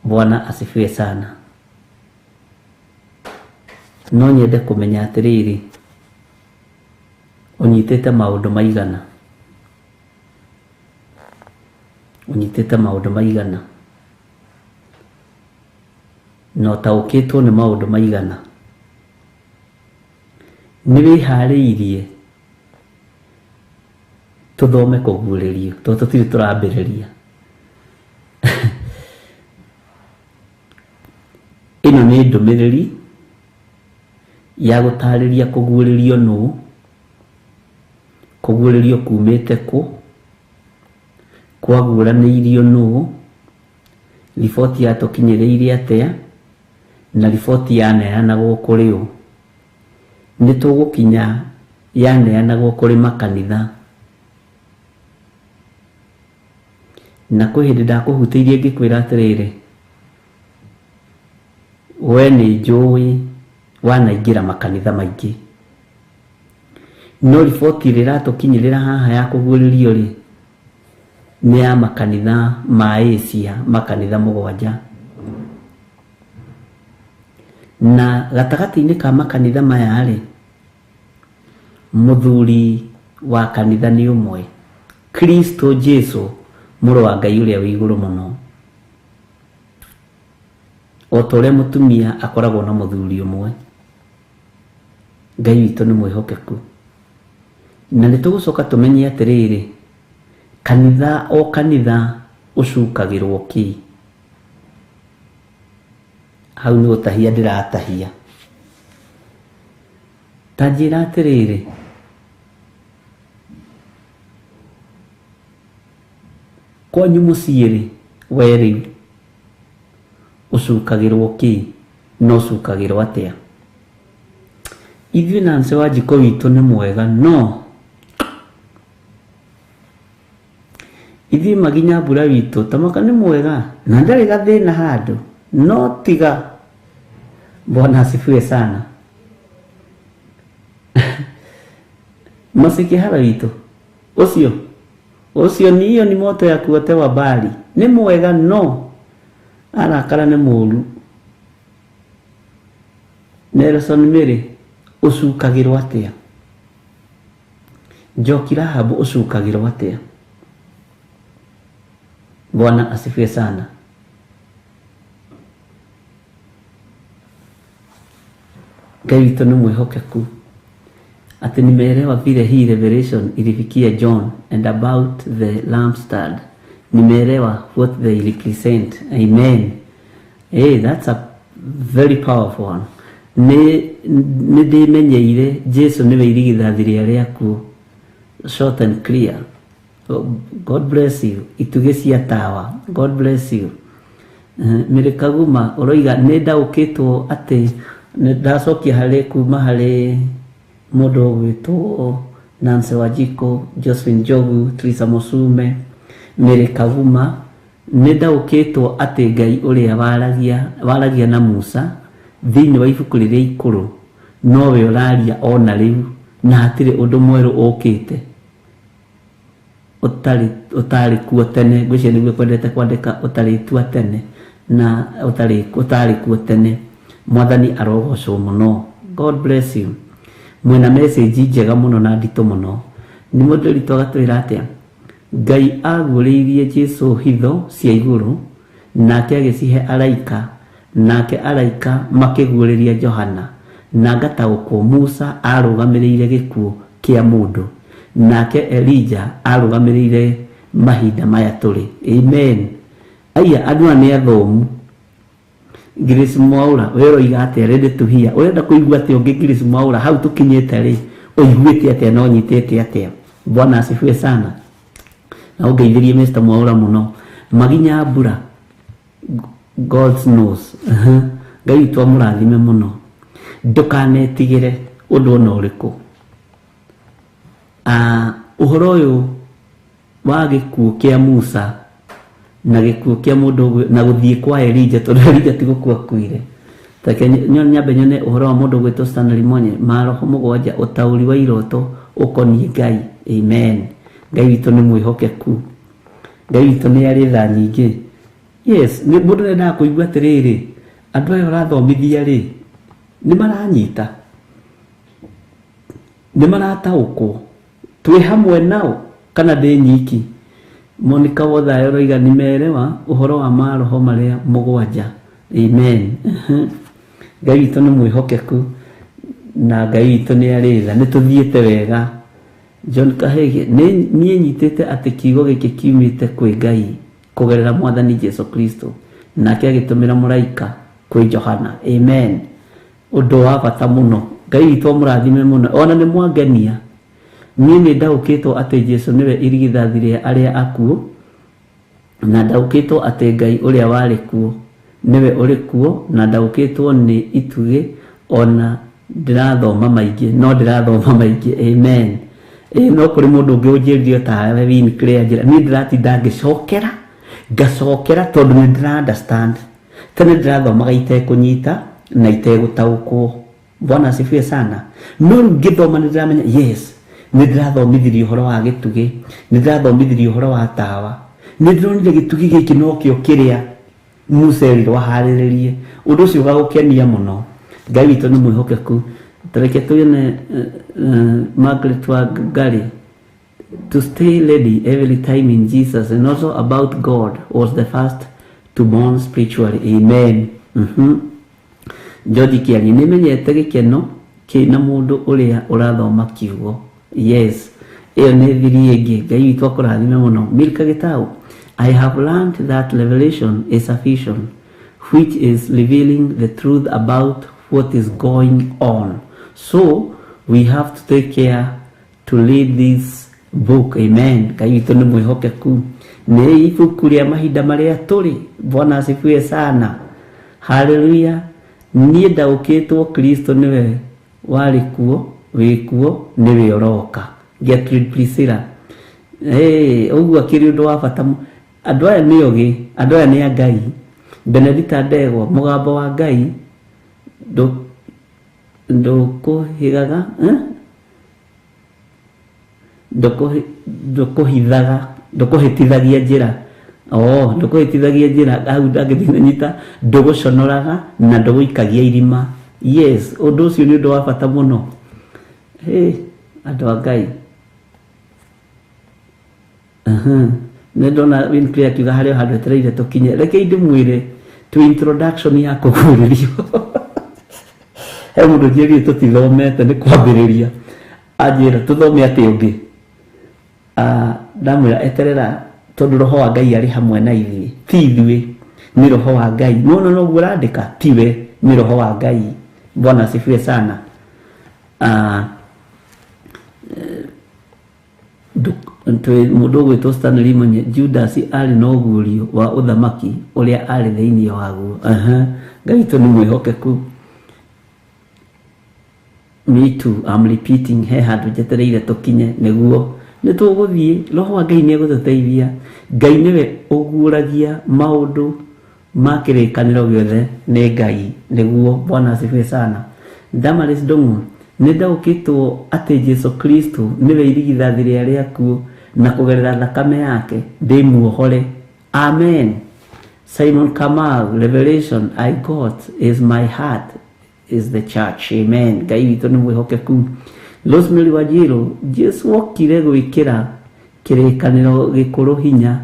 F: Bwana asifiwe sana. No nyende kũmenya atĩrĩrĩ, ũnyitĩte maũndũ maigana? Ũnyitĩte maũndũ maigana? Na ũtaũkĩtwo nĩ maũndũ maigana? Nĩ wĩharĩirie tũthome kũguũrĩrio, tondũ tũtirĩ tũrambĩrĩria. Ĩno nĩ ndũmĩrĩri ya gũtarĩria kũguũrĩrio nũ, kũguũrĩrio kumĩte kũ, kwaguũranĩirio nũ, riboti yatũkinyĩrĩire atĩa, na riboti yaneanagwo kũrĩ ũ. Nĩ tũgũkinya yaneanagwo kũrĩ makanitha. Na kwĩ hĩndĩ ndakũhutĩirie ngĩkwĩra atĩrĩrĩ, we nĩ njũĩ wanaingĩra makanitha maingĩ, no riboti ĩrĩa ĩratũkinyĩrĩra haha ya kũguũrĩrio rĩ, nĩ ya makanitha ma Asia, makanitha 7. Na gatagatĩ-inĩ ka makanitha maya rĩ, mũthuri wa kanitha nĩ ũmwe, Kristo Jesu, mũrũ wa Ngai ũrĩa wĩ igũrũ mũno. O ta ũrĩa mũtumia akoragwo na mũthuri ũmwe. Ngai witũ nĩ mwĩhokeku. Na nĩ tũgũcoka tũmenye atĩrĩrĩ, kanitha o kanitha ũcukagĩrwo kĩ? Hau nĩ gũtahia ndĩratahia. Ta njĩra atĩrĩrĩ, kwanyu mũciĩ rĩ, we rĩu ũcukagĩrwo kĩ na ũcukagĩrwo atĩa? Ithuĩ Nancy Wanjikũ witũ nĩ mwega no ithuĩ Maginya Mbura witũ tamaka nĩ mwega na ndarĩ gathĩna handũ no tiga. Bwana asifiwe sana. Masikihara witũ ũcio ũcio ni hiyo ni moto ya kuotewa mbali, nĩ mwega no arakara nĩ mũru. Nelson Mary ũcukagĩrwo atĩa? Njoki Rahabu ũcukagĩrwo atĩa? Bwana asifiwe sana. Ngai witũ nĩ mwĩhokeku. Ati nimeelewa vile hii revelation ilifikia John and about the lampstand. Nimeelewa what they represent. Amen. Hey, that's a very powerful one. Nĩ ndĩmenyeire Jesu nĩwe irigithathi rĩa rĩaku. Short and clear. God bless you. Itugĩ cia tawa. God bless you. Mary Kaguma ũroiga nĩ ndaũkĩtwo atĩ nĩ ndacokia harĩ kuma harĩ mũndũ ũgwĩtwo Nancy Wanjikũ, Josephine Njogu, Teresa Musume, Mary Kaguma. Nĩ ndaũkĩtwo atĩ Ngai ũrĩa waragia na Musa thĩinĩ wa ibuku rĩrĩa ikũrũ nowe ũraria ona rĩu na hatirĩ ũndũ mwerũ ũkĩte ũtarĩ kuo tene. Ngwĩciria nĩguo kwendete kwandĩka ũtarĩ tua tene na ũtarĩ kuo tene. Mwathani arogocwo mũno. God bless you. Mwĩna message njega mũno na nditũ mũno. Nĩ mũndũ witũ agatwĩra atĩa? Ngai aguũrĩirie Jesu hitho cia igũrũ nake agĩcihe araika, nake araika makĩguũrĩria Johana, na ngataũkwo Musa arũgamĩrĩire gĩkuũ kĩa mũndũ, nake Elijah arũgamĩrĩire mahinda maya tũrĩ. Amen. Aya andũ aya nĩ athomu. Grace Mwaura we ũroiga atĩa? Ready to hear. Ũrenda kũigua atĩa ũngĩ Grace Mwaura? Hau tũkinyĩte rĩ, ũiguĩte atĩa na ũnyitĩte atĩa? Bwana asifiwe sana. Na ũngeithĩrie Mr. Mwaura mũno. Maginya Mbura, God knows. Ngai witũ amũrathime mũno. Ndũkanetigĩre ũndũ ona ũrĩkũ. Ũhoro ũyũ wa gĩkuũ kĩa Musa na gĩkuũ kĩa mũndũ na gũthiĩ kwa Elijah, tondũ Elijah ti gũkua akuire. Take nyambe nyone ũhoro wa mũndũ ũgwĩtwo Stanley Monye, maroho mũgwanja, ũtaũri wa iroto ũkoniĩ Ngai. Amen. Ngai witũ nĩ mwĩhokeku. Ngai witũ nĩ arĩ tha nyingĩ. Yes, mũndũ nĩendaga kũigua atĩrĩrĩ, andũ aya ũrathomithia rĩ, nĩ maranyita, nĩ marataũkwo, twĩ hamwe nao kana ndĩ nyiki? Monica Wothayo ũroiga nimeelewa ũhoro wa maroho marĩa mũgwanja. Amen. Ngai witũ nĩ mwĩhokeku na Ngai witũ nĩ arĩ tha. Nĩ tũthiĩte wega. John Kahege, niĩ nyitĩte atĩ kiugo gĩkĩ kiumĩte kwĩ Ngai kũgerera Mwathani Jesu Kristo, nake agĩtũmĩra mũraika kwĩ Johana. Amen. Ũndũ wa bata mũno. Ngai witũ amũrathime mũno. Ona nĩ mwangenia. Niĩ nĩ ndaũkĩtwo atĩ Jesu nĩwe irigithathi rĩa arĩa akuũ, na ndaũkĩtwo atĩ Ngai ũrĩa warĩ kuo nĩwe ũrĩ kuo, na ndaũkĩtwo nĩ itugĩ ona ndĩrathoma maingĩ, no ndĩrathoma maingĩ. Amen. No kũrĩ mũndũ ũngĩ ũnjĩrire tawe Win Clear njĩra, niĩ ndĩratinda ngĩcokera ngacokera tondũ nĩ ndĩra understand. Tene ndĩrathomaga itekũnyita na itegũtaũkwo. Bwana asifiwe sana. No rĩu ngĩthoma nĩ ndĩramenya yes, nĩ ndĩrathomithirie ũhoro wa gĩtugĩ, nĩ ndĩrathomithirie ũhoro wa tawa, nĩ ndĩronire gĩtugĩ gĩkĩ nokĩo kĩrĩa Musa erirwo aharĩrĩrie. Ũndũ ũcio ũgagũkenia mũno. Ngai witũ nĩ mwĩhokeku. Tareke tuone Margaret Wangari. To stay ready every time in Jesus and also about God was the first to born spiritually. Amen. George Kĩari, nĩmenyete gĩkeno kĩna mũndũ ũrĩa ũrathoma kiugo. Yes, ĩyo nĩ thiri ĩngĩ. Ngai witũ akũrathime mũno. Milka Gĩtaũ, I have learned that revelation is a vision which is revealing the truth about what is going on, so we have to take care to read this book. Amen. Ngai witũ nĩ mwĩhokeku. Nĩ ibuku rĩa mahinda marĩa tũrĩ. Bwana asifiwe sana. Haleluya. Niĩ ndaũkĩtwo Kristo nĩwe warĩ kuo, wĩ kuo, nĩwe ũroka. Gertrude Priscilla. Hey, ũguo akĩrĩ ũndũ wa bata. Andũ aya nĩ ogĩ, andũ aya nĩ a Ngai. Benedita Ndegwa, mũgambo wa Ngai ndũkũhigaga, eh? Ndũkũhithaga, ndũkũhĩtithagia njĩra. Oh, ndũkũhĩtithagia njĩra hau ndangĩthiĩ ndũgũconoraga na ndũgũikagia irima. Yes, ũndũ ũcio nĩ ũndũ wa bata mũno. Hey, andũ a Ngai. Nĩ ndona Winfrey akiuga harĩ o handũ etereire tũkinye. Reke ndĩmwĩre tu introduction ya kũguũrĩrio. He mũndũ njĩrire tũtithomete nĩ kwambĩrĩria. Anjĩra tũthome atĩ ũngĩ. Ndamwĩra eterera tondũ roho wa Ngai arĩ hamwe na ithuĩ. Ti ithuĩ, nĩ roho wa Ngai. Nĩwona noguo ũrandĩka? Tiwe, nĩ roho wa Ngai. Bwana asifiwe sana. Mũndũ ũgwĩtwo Stanley Munye, Judas arĩ na ũguũrio wa ũthamaki ũrĩa arĩ thĩinĩ waguo. Ngai witũ nĩ mwĩhokeku. Me too, I'm repeating, he handũ njetereire tũkinye nĩguo nĩ tũgũthiĩ. Roho wa Ngai nĩ egũtũteithia. Ngai nĩwe ũguũragia maũndũ ma kĩrĩkanĩro gĩothe, nĩ Ngai nĩguo. Bwana asifiwe sana. Damaris Ndung'u, nĩ ndaũkĩtwo atĩ Jesu Kristo nĩwe irigithathi rĩa rĩakuo na kũgerera thakame yake ndĩ muohore. Amen. Simon Kamau, revelation I got is my heart is the church. Amen. Ngai witũ nĩ mwĩhokeku. Rosemary Wanjiru, Jesu okire gwĩkĩra kĩrĩkanĩro gĩkũrũ hinya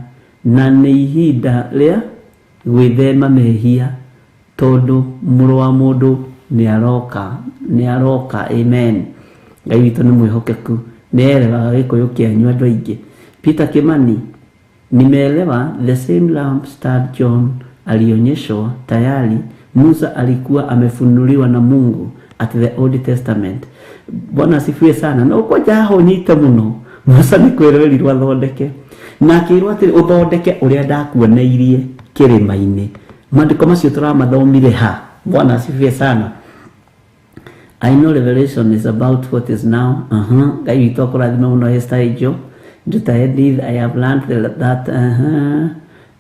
F: na nĩ ihinda rĩa gwĩthema mehia tondũ mũrũ wa mũndũ nĩ aroka, nĩ aroka. Amen. Ngai witũ nĩ mwĩhokeku. Nĩ erewaga gĩkũyũ kĩanyu andũ aingĩ. Peter Kimani, nimeelewa the same lampstand John alionyeshwa tayari Musa alikuwa amefunuliwa na Mungu at the Old Testament. Bwana asifiwe sana. No kwanja haho nyite mũno. Musa nĩ kwĩrĩrirwo athondeke na akĩrwo atĩrĩ, ũthondeke ũrĩa ndakuoneirie kĩrĩma-inĩ. Maandĩko macio tũramathomire ha? Bwana asifiwe sana. I know revelation is about what is now. Ngai witũ akũrathime mũno. Esther Angel. Nduta Edith, I have learned that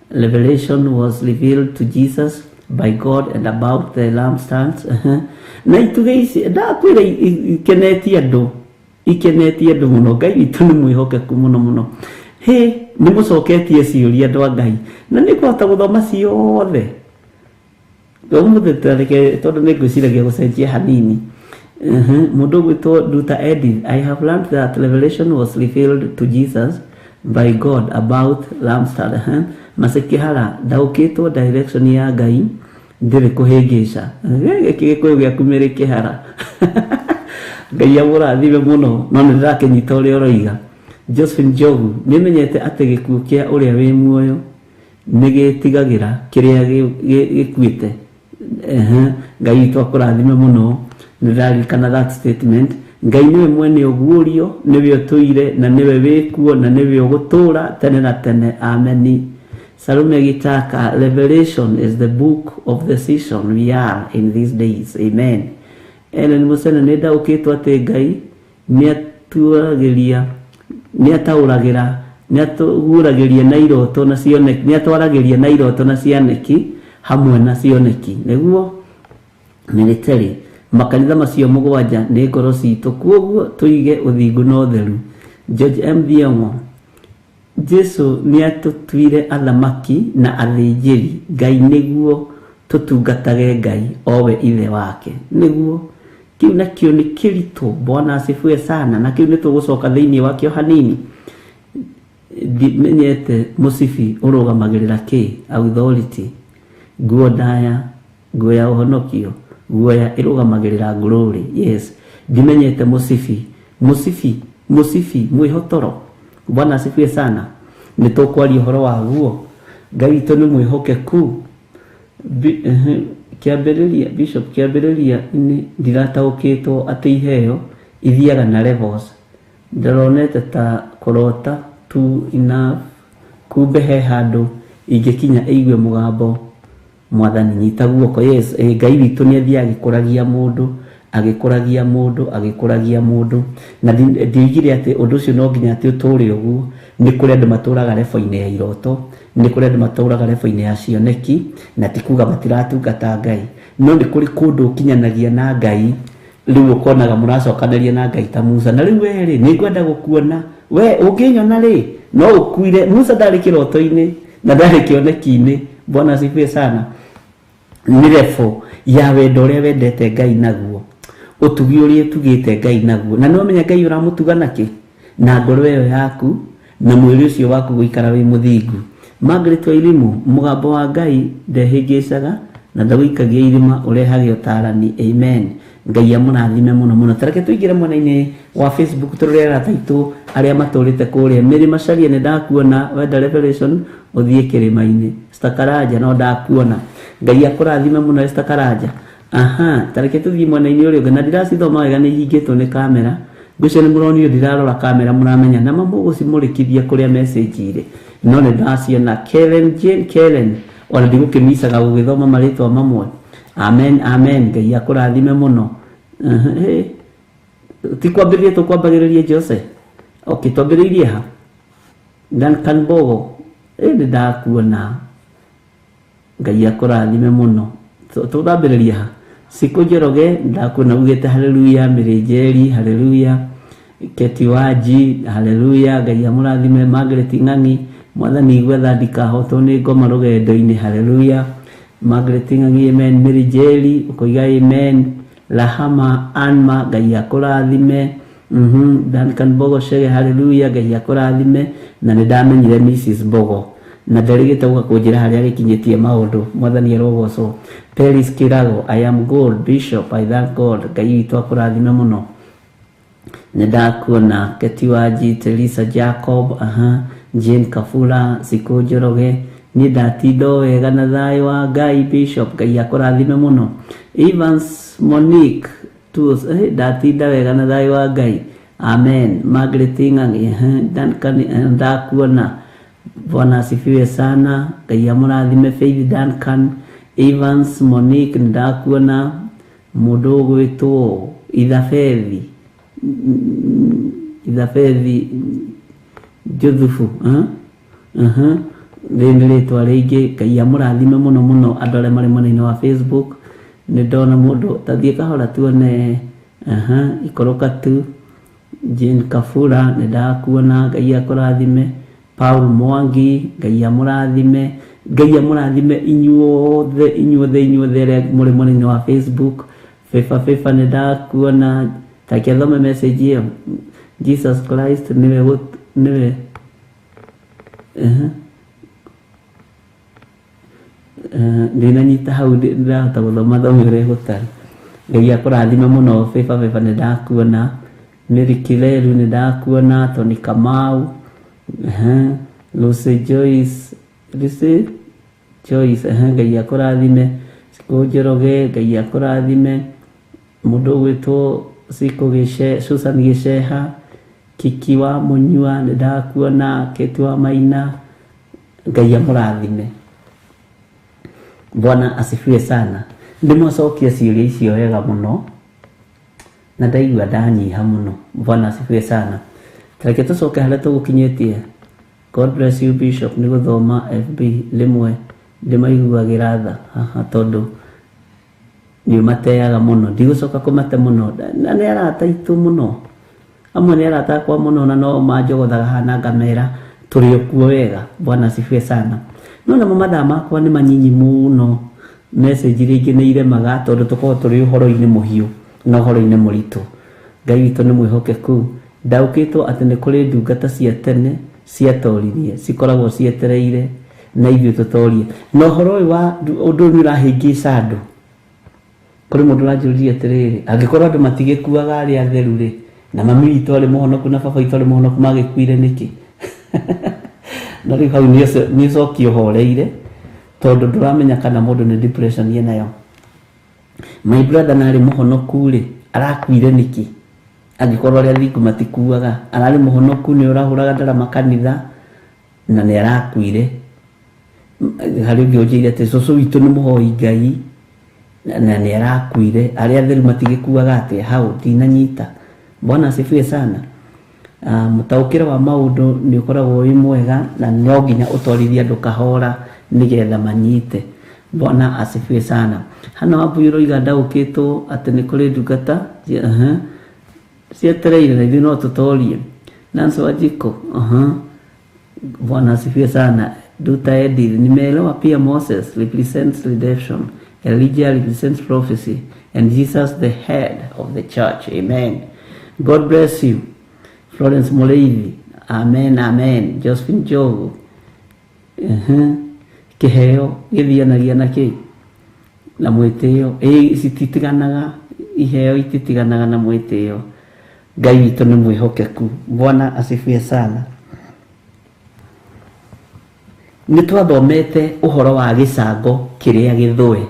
F: revelation was revealed to Jesus by God and about the lampstands. Na itugĩ ici ndakwĩra ikenetie andũ, ikenetie andũ mũno. Ngai witũ nĩ mwĩhokeku mũno mũno. Hĩ, nĩ mũcoketie ciũria andũ a Ngai na nĩ ngũhota gũthoma ciothe ũmũthĩ, tareke tondũ nĩ ngwĩciragia gũcenjia hanini. Mũndũ ũgwĩtwo Nduta Edith, I have learned that revelation was revealed to Jesus by God about lampstand. Masekihara, ndaũkĩtwo direction ya Ngai ndĩrĩ kũhĩngĩca. Gĩkĩ gĩkũyũ gĩaku mĩrĩ kĩhara. Ngai amũrathime mũno, no nĩ ndĩrakĩnyita ũrĩa ũroiga. Josephine Njogu, nĩmenyete atĩ gĩkuũ kĩa ũrĩa wĩ muoyo nĩ gĩtigagĩra kĩrĩa gĩkuĩte. Ngai witũ akũrathime mũno. Nĩ ndĩraririkana that statement. Ngai nĩwe mwene ũguũrio, nĩwe ũtũire na nĩwe wĩkuo na nĩwe ũgũtũũra tene na tene. Ameni. Salome Gitaka, Revelation is the book of the season we are in these days. Amen. Ellen Musene, nĩ ndaũkĩtwo atĩ Ngai nĩ atuagĩria, nĩ ataũragĩra, nĩ atũguũragĩria na iroto na cioneki, nĩ atwaragĩria na iroto na cioneki hamwe na cioneki nĩguo military. Makanitha macio mũgwanja nĩ ngoro citũ, kuoguo tũige ũthingu na ũtheru. George M Thiong'o, Jesu nĩ atũtuire athamaki na athĩnjĩri Ngai nĩguo tũtungatage Ngai owe ithe wake. Nĩguo kĩu nakĩo nĩ kĩritũ. Bwana asifiwe sana. Na kĩu nĩ tũgũcoka thĩinĩ wakĩo hanini. Ndimenyete mũcibi ũrũgamagĩrĩra kĩ? Authority. Nguo ndaya Nguo ya ũhonokio, nguo ya ĩrũgamagĩrĩra glory. Yes, ndimenyete mũcibi, mũcibi, mũcibi mwĩhotoro. Bwana asifiwe sana. Nĩ tũkwaria ũhoro wa guo. Ngai witũ nĩ mwĩhokeku. Kĩambĩrĩria, Bishop, kĩambĩrĩria-inĩ ndirataũkĩtwo atĩ iheo ithiaga na levels. Ndĩronete ta kũrota tu enough, kumbe he handũ ingĩkinya ĩigue mũgambo Mwathani nyita guoko. Yes, Ngai witũ nĩ athiaga agĩkũragia mũndũ, agĩkũragia mũndũ, agĩkũragia mũndũ. Na ndioigire atĩ ũndũ ũcio no nginya atĩ ũtũre ũguo. Nĩ kũrĩ andũ matũraga level-inĩ ya iroto, nĩ kũrĩ andũ matũraga level-inĩ ya cioneki, na ti kuga matiratungata Ngai. No nĩ kũrĩ kũndũ ũkinyanagia na Ngai, rĩu ũkonaga mũracokanĩria na Ngai ta Musa. Na rĩu we rĩ, nĩ ngwenda gũkuona. We ũngĩnyona rĩ, no ũkuire. Musa ndarĩ kĩroto-inĩ na ndarĩ kĩoneki-inĩ. Bwana asifiwe sana. Nĩ level ya wendo ũrĩa wendete Ngai naguo, ũtugi ũrĩa ũtugĩte Ngai naguo. Na nĩ wamenya Ngai ũramũtuga nakĩ? Na ngoro ĩyo yaku na mwĩrĩ ũcio waku gũikara wĩ mũthingu. Margaret Wairimu, mũgambo wa Ngai ndehĩngĩcaga na ndagũikagia irima, ũrehage ũtarani. Amen. Ngai amũrathime mũno mũno. Tareke tũingĩre mwena-inĩ wa Facebook tũrore arata aitũ arĩa matũrĩte kũrĩa. Mary Macharia, nĩ ndakuona. Wenda Revelation ũthiĩ kĩrĩma-inĩ. Esther Karanja, no ndakuona. Ngai akũrathime mũno Esther Karanja. Aha, tareke tũthiĩ mwena-inĩ ũrĩa ũngĩ. Na ndiracithoma wega, nĩ ihingĩtwo nĩ kamera. Ngwĩciria nĩ mũronire ndirarora kamera, mũramenya na mamũgũcimũrĩkithia kũrĩa message irĩ. No nĩ ndaciona. Kellen Jane Kellen, ona ndigũkĩmicaga gũgĩthoma marĩtwa mamwe. Amen, amen. Ngai akũrathime mũno. Ti kwambĩrĩria tũkwambagĩrĩria Jose. Okay, twambĩrĩirie ha? Duncan Bogo, nĩ ndakuona. Ngai akũrathime mũno. Tũrambĩrĩria ha? Siku Njoroge, ndakuona ugĩte haleluya. Mĩrĩnjeri, haleluya. Keti Wanji, haleluya. Ngai amũrathime. Margaret Ng'ang'i, Mwathani igua tha ndikahotwo nĩ ngoma rũgendo-inĩ, haleluya. Margaret Ng'ang'i, amen. Mĩrĩnjeri, ũkoiga amen. Rahama Anma, Ngai akũrathime. Duncan Bogo Shege, haleluya. Ngai akũrathime. Na nĩ ndamenyire Mrs Bogo na nderĩgĩte gũka kũnjĩra harĩa agĩkinyĩtie maũndũ. Mwathani arogocwo. Peris Kirago, I am good Bishop, I thank God. Ngai witũ akũrathime mũno. Nĩ ndakuona Keti Wanji, Teresa Jacob, aha, Jane Kafula, Siku Njoroge, niĩ ndatinda o wega na thayũ wa Ngai Bishop, Ngai akũrathime mũno. Evans Monique Tuos, ndatinda wega na thayũ wa Ngai. Amen. Margaret Ng'ang'i, Duncan, ndakuona. Bwana asifiwe sana. Ngai amũrathime. Faith Duncan, Evans Monique, ndakuona. Mũndũ ũgwĩtwo Ithabethi, Ithabethi Juthufu, rĩrĩ nĩ rĩtwa rĩngĩ. Ngai amũrathime mũno mũno andũ arĩa marĩ mwena-inĩ wa Facebook. Nĩ ndona mũndũ, tathiĩ kahora tuone. Ikũrũka tu. Jane Kafura, nĩ ndakuona. Ngai akũrathime. Paul Mwangi, Ngai amũrathime. Ngai amũrathime inyuothe, inyuothe, inyuothe arĩa mũrĩ mwena-inĩ wa Facebook. Beba Beba, nĩ ndakuona. Take thome message ĩyo. Jesus Christ nĩwe nĩwe ndinanyita hau, ndĩrahota gũthoma thome ũrĩa gũtarĩ. Ngai akũrathime mũno. Beba Beba, nĩ ndakuona. Mary Kireru, nĩ ndakuona. Tony Kamau, Lucy Joyce, Lucy Joyce, Ngai akũrathime. Sikũ Njoroge, Ngai akũrathime. Mũndũ ũgwĩtwo Sikũ Gĩce, Susan Gĩceha, Kiki wa Mũnyua, nĩ ndakuona. Keti wa Maina, Ngai amũrathime. Bwana asifiwe sana. Ndĩmwacokia ciũria icio wega mũno na ndaigua ndanyiha mũno. Bwana asifiwe sana. Tareke tũcoke harĩa tũgũkinyĩtie. God bless you Bishop. Nĩ gũthoma FB rĩmwe ndĩmaiguagĩra tha haha tondũ nĩ ũmateaga mũno. Ndigũcoka kũmate mũno, na nĩ arata aitũ mũno, amwe nĩ arata akwa mũno, na no manjogothaga haha ngamera tũrĩ o kuo wega. Bwana asifiwe sana. No namo mathaa makwa nĩ manyinyi mũno, message rĩngĩ nĩ iremaga tondũ tũkoragwo tũrĩ ũhoro-inĩ mũhiũ na ũhoro-inĩ mũritũ. Ngai witũ nĩ mwĩhokeku. Ndaũkĩtwo atĩ nĩ kũrĩ ndungata cia tene ciatoririe, cikoragwo cietereire na ithuĩ tũtorie. Na ũhoro ũyũ wa ũndũ ũyũ nĩ ũrahĩngĩca andũ. Kũrĩ mũndũ ũranjũririe atĩrĩrĩ, angĩkorwo andũ matigĩkuaga arĩa atheru rĩ, na mami witũ arĩ mũhonoku na baba witũ arĩ mũhonoku, magĩkuire nĩkĩ? Na rĩu hau nĩ ũcoki ũhoreire, tondũ ndũramenya kana mũndũ nĩ depression enayo. My brother na arĩ mũhonoku rĩ, arakuire nĩkĩ? Angĩkorwo arĩa athingu matikuaga, ararĩ mũhonoku, nĩ ũrahũraga ndarama kanitha na nĩ arakuire. Harĩ ũngĩ ũnjĩire atĩ cũcũ witũ nĩ mũhoi Ngai na nĩ arakuire, arĩa atheru matigĩkuaga atĩa? Hau ndinanyita. Bwana asifiwe sana. Mũtaũkĩre wa maũndũ nĩ ũkoragwo wĩ mwega na no nginya ũtwarithie andũ kahora nĩgetha manyite. Bwana asifiwe sana. Hana Wambui ũroiga ndaũkĩtwo atĩ nĩ kũrĩ ndungata cietereire na ithuĩ no tũtorie. Nancy Wanjikũ, Bwana asifiwe sana. Duta Edith, nimeelewa pia Moses represents redemption, Elijah represents prophecy, and Jesus the head of the church. Amen. God bless you. Florence Mureithi, amen, amen. Josephine Jogo, kĩheo gĩthianagia na kĩ? Na mwĩtĩo. Ĩ, cititiganaga, iheo ititiganaga na mwĩtĩo. Ngai witũ nĩ mwĩhokeku. Bwana asifiwe sana. Nĩ twathomete ũhoro wa gĩcango kĩrĩa gĩthũe.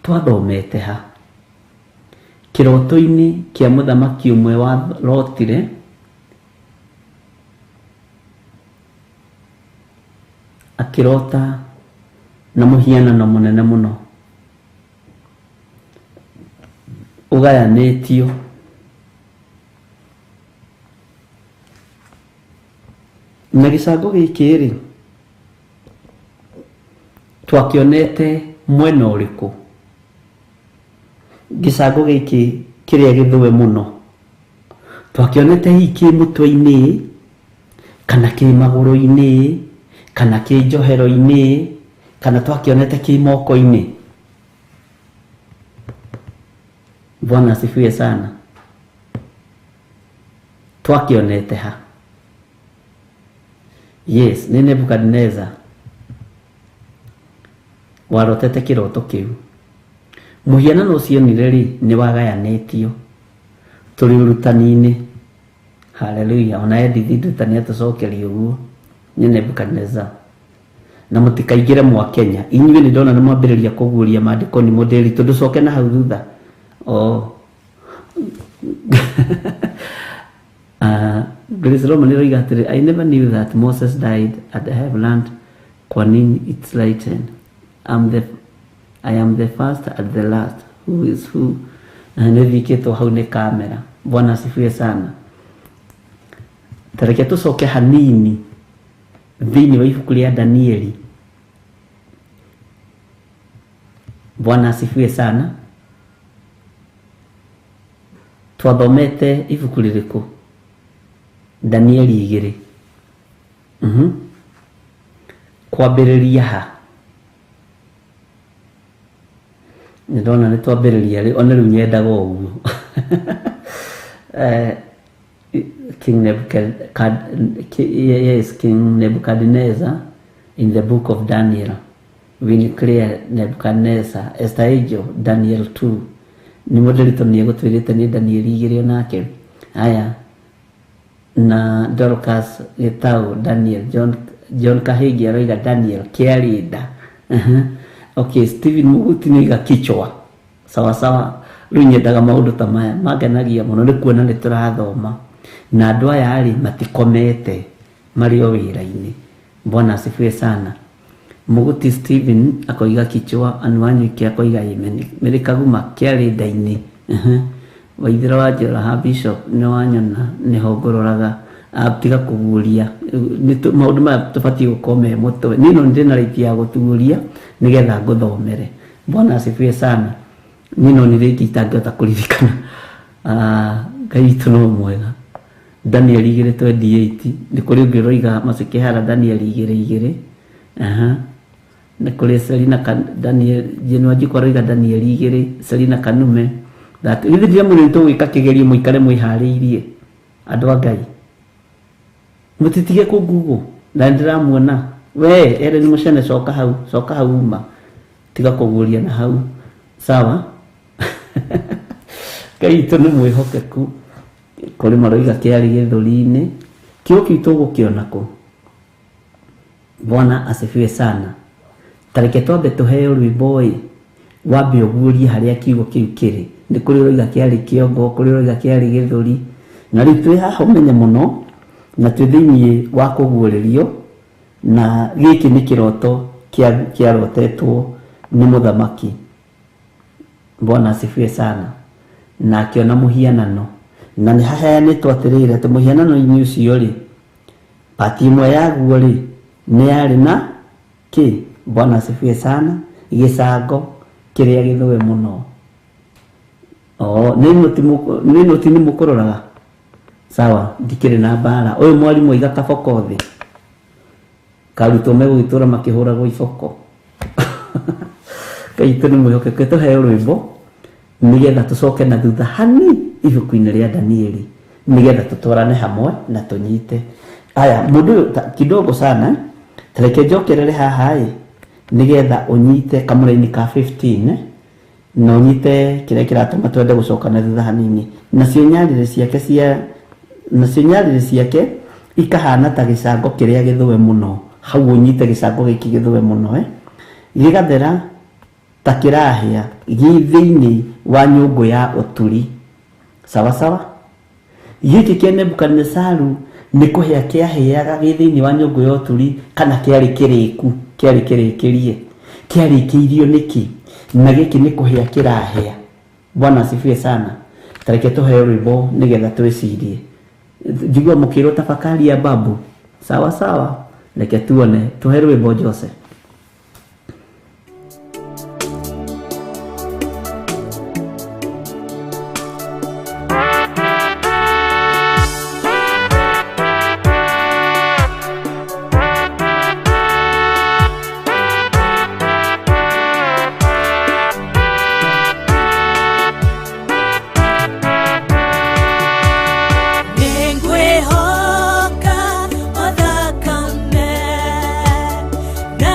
F: Twathomete ha? Kĩroto-inĩ kĩa mũthamaki ũmwe warotire akĩrota na mũhianano mũnene mũno ũgayanĩtio na gĩcango gĩkĩ rĩ, twakĩonete mwena ũrĩkũ? Gĩcango gĩkĩ kĩrĩa gĩthũe mũno twakĩonete hihi kĩ mũtwe-inĩ kana kĩ magũrũ-inĩ kana kĩ njohero-inĩ kana twakĩonete kĩ moko-inĩ? Bwana asifiwe sana. Twakĩonete ha? Yes, nĩ Nebukadneza warotete kĩroto kĩu. Mũhianano ũcio onire rĩ, nĩ wagayanĩtio. Tũrĩ ũrutani-inĩ. Haleluya. Ona Edith Nduta nĩ atũcokeria ũguo. Nĩ Nebukadneza. Na mũtikaingĩre mwa Kenya. Inyuĩ nĩ ndona nĩ mwambĩrĩria kũguũria maandĩko nĩ mũndĩri tondũ coke na hau thutha. Oh. Grace Roman ĩroiga atĩrĩ, I never knew that Moses died and I have learned kwa nini it's written. I am the first and the last. Who is who? Na nĩ thikĩtwo hau nĩ kamera. Bwana asifiwe sana. Tareke tũcoke hanini thĩinĩ wa ibuku rĩa Danieli. Bwana asifiwe sana. Twathomete ibuku rĩrĩkũ? Danieli 2. Kwambĩrĩria ha? Nĩ ndona nĩ twambĩrĩria rĩ, ona rĩu nyendaga ũguo. King yes, King Nebuchadnezzar in the book of Daniel. Winnie Clare Nebuchadnezzar, Esther Angel, Daniel 2. Nĩ mũndĩritũ nĩ egũtwĩrĩte nĩ Daniel 2 onake. Aya, na Dorcas Gitau, Daniel, John Kahigi aroiga Daniel kĩarĩ nda. Okay, Stephen Muguti nĩ oiga kichwa. Sawa sawa. Rĩu nyendaga maũndũ ta maya mangenagia mũno nĩ kuona nĩ tũrathoma. Na andũ aya rĩ matikomete, marĩ o wĩra-inĩ. Bwana asifiwe sana. Muguti Stephen akoiga kichwa, Anu Wanyuike akoiga amen. Mary Kaguma kĩarĩ nda-inĩ. Waithera wa Njoroha Bishop nĩ wanyona nĩho ngũroraga. Tiga kũguũria. Maũndũ maya tũbatiĩ gũkorwo me mũtwe. Niĩ no ndĩ na right ya gũtuũria nĩgetha ngũthomere. Bwana asifiwe sana. Niĩ no nĩ rĩngĩ itangĩhota kũririkana. Ngai witũ no mwega. Daniel 2:28. Nĩ kũrĩ ũngĩ ũroiga Macikĩhara Daniel 2:2. Nĩ kũrĩ Selina Daniel, Jane Wanjikũ aroiga Daniel 2, Selina Kanume. That githĩ ndiramwĩra nĩ tũgwĩka kĩgerio mũikare mwĩharĩirie. Andũ a Ngai. Mũtitige kũ Google. Na ndĩramuona. We, ere nĩ mũcene, coka hau, coka hau uma. Tiga kũguũria na hau. Sawa. Ngai witũ nĩ mwĩhokeku. Kũrĩ maroiga kĩarĩ gĩthũri-inĩ. Kiugo kĩu tũgũkĩona kũ? Bwana asifiwe sana. Tareke twambe tũheo rwĩmbo ĩ, wambe ũguũrie harĩa kiugo kĩu kĩrĩ. Nĩ kũrĩ ũroiga kĩarĩ kĩongo, kũrĩ ũroiga kĩarĩ gĩthũri. Na rĩu twĩ haha ũmenye mũno, na twĩ thĩiniĩ wa kũguũrĩrio, na gĩkĩ nĩ kĩroto kĩarotetwo nĩ mũthamaki. Bwana asifiwe sana. Na akĩona mũhianano. Na nĩ haheanĩtwo atĩrĩrĩ, atĩ mũhianano-inĩ ũcio rĩ, pati ĩmwe yaguo rĩ, nĩ yarĩ na kĩ? Bwana asifiwe sana. Gĩcango kĩrĩa gĩthũe mũno. Oh, nĩ noti nĩ mũkũroraga. Sawa, ndikĩrĩ na mbara. Ũyũ mwarimũ aiga kaboko thĩ. Karutwo megũgĩtũra makĩhũragwo iboko. Ngai witũ nĩ mwĩhokeku. Tũheo rwĩmbo nĩgetha tũcoke na thutha hani ibuku-inĩ rĩa Danieli, nĩgetha tũtwarane hamwe na tũnyite. Aya, mũndũ ũyũ kidogo sana, tareke njokerere haha ĩ, nĩgetha ũnyite kamũraini ka 15 na ũnyite kĩrĩa kĩratũma twende gũcoka na thutha hanini. Nacio nyarĩrĩ ciake cia nacio nyarĩrĩ ciake ikahana ta gĩcango kĩrĩa gĩthũe mũno. Hau ũnyite gĩcango gĩkĩ gĩthũe mũno, Gĩgathera ta kĩrahĩa gĩ thĩinĩ wa nyũngũ ya ũturi. Sawa sawa. Gĩkĩ kĩa Nebukadinesaru nĩ kũhĩa kĩahĩaga gĩ thĩinĩ wa nyũngũ ya ũturi, kana kĩarĩ kĩrĩku, kĩarĩ kĩrĩkĩrie, kĩarĩkĩirio nĩkĩ? Na gĩkĩ nĩ kũhĩa kĩrahĩa. Bwana asifiwe sana. Tareke tũheo rwĩmbo nĩgetha twĩcirie. Njigua mũkĩrwo tafakari ya babu. Sawa sawa. Reke tuone. Tũhe rwĩmbo Jose.
D: Nĩngwĩhoka o thakame na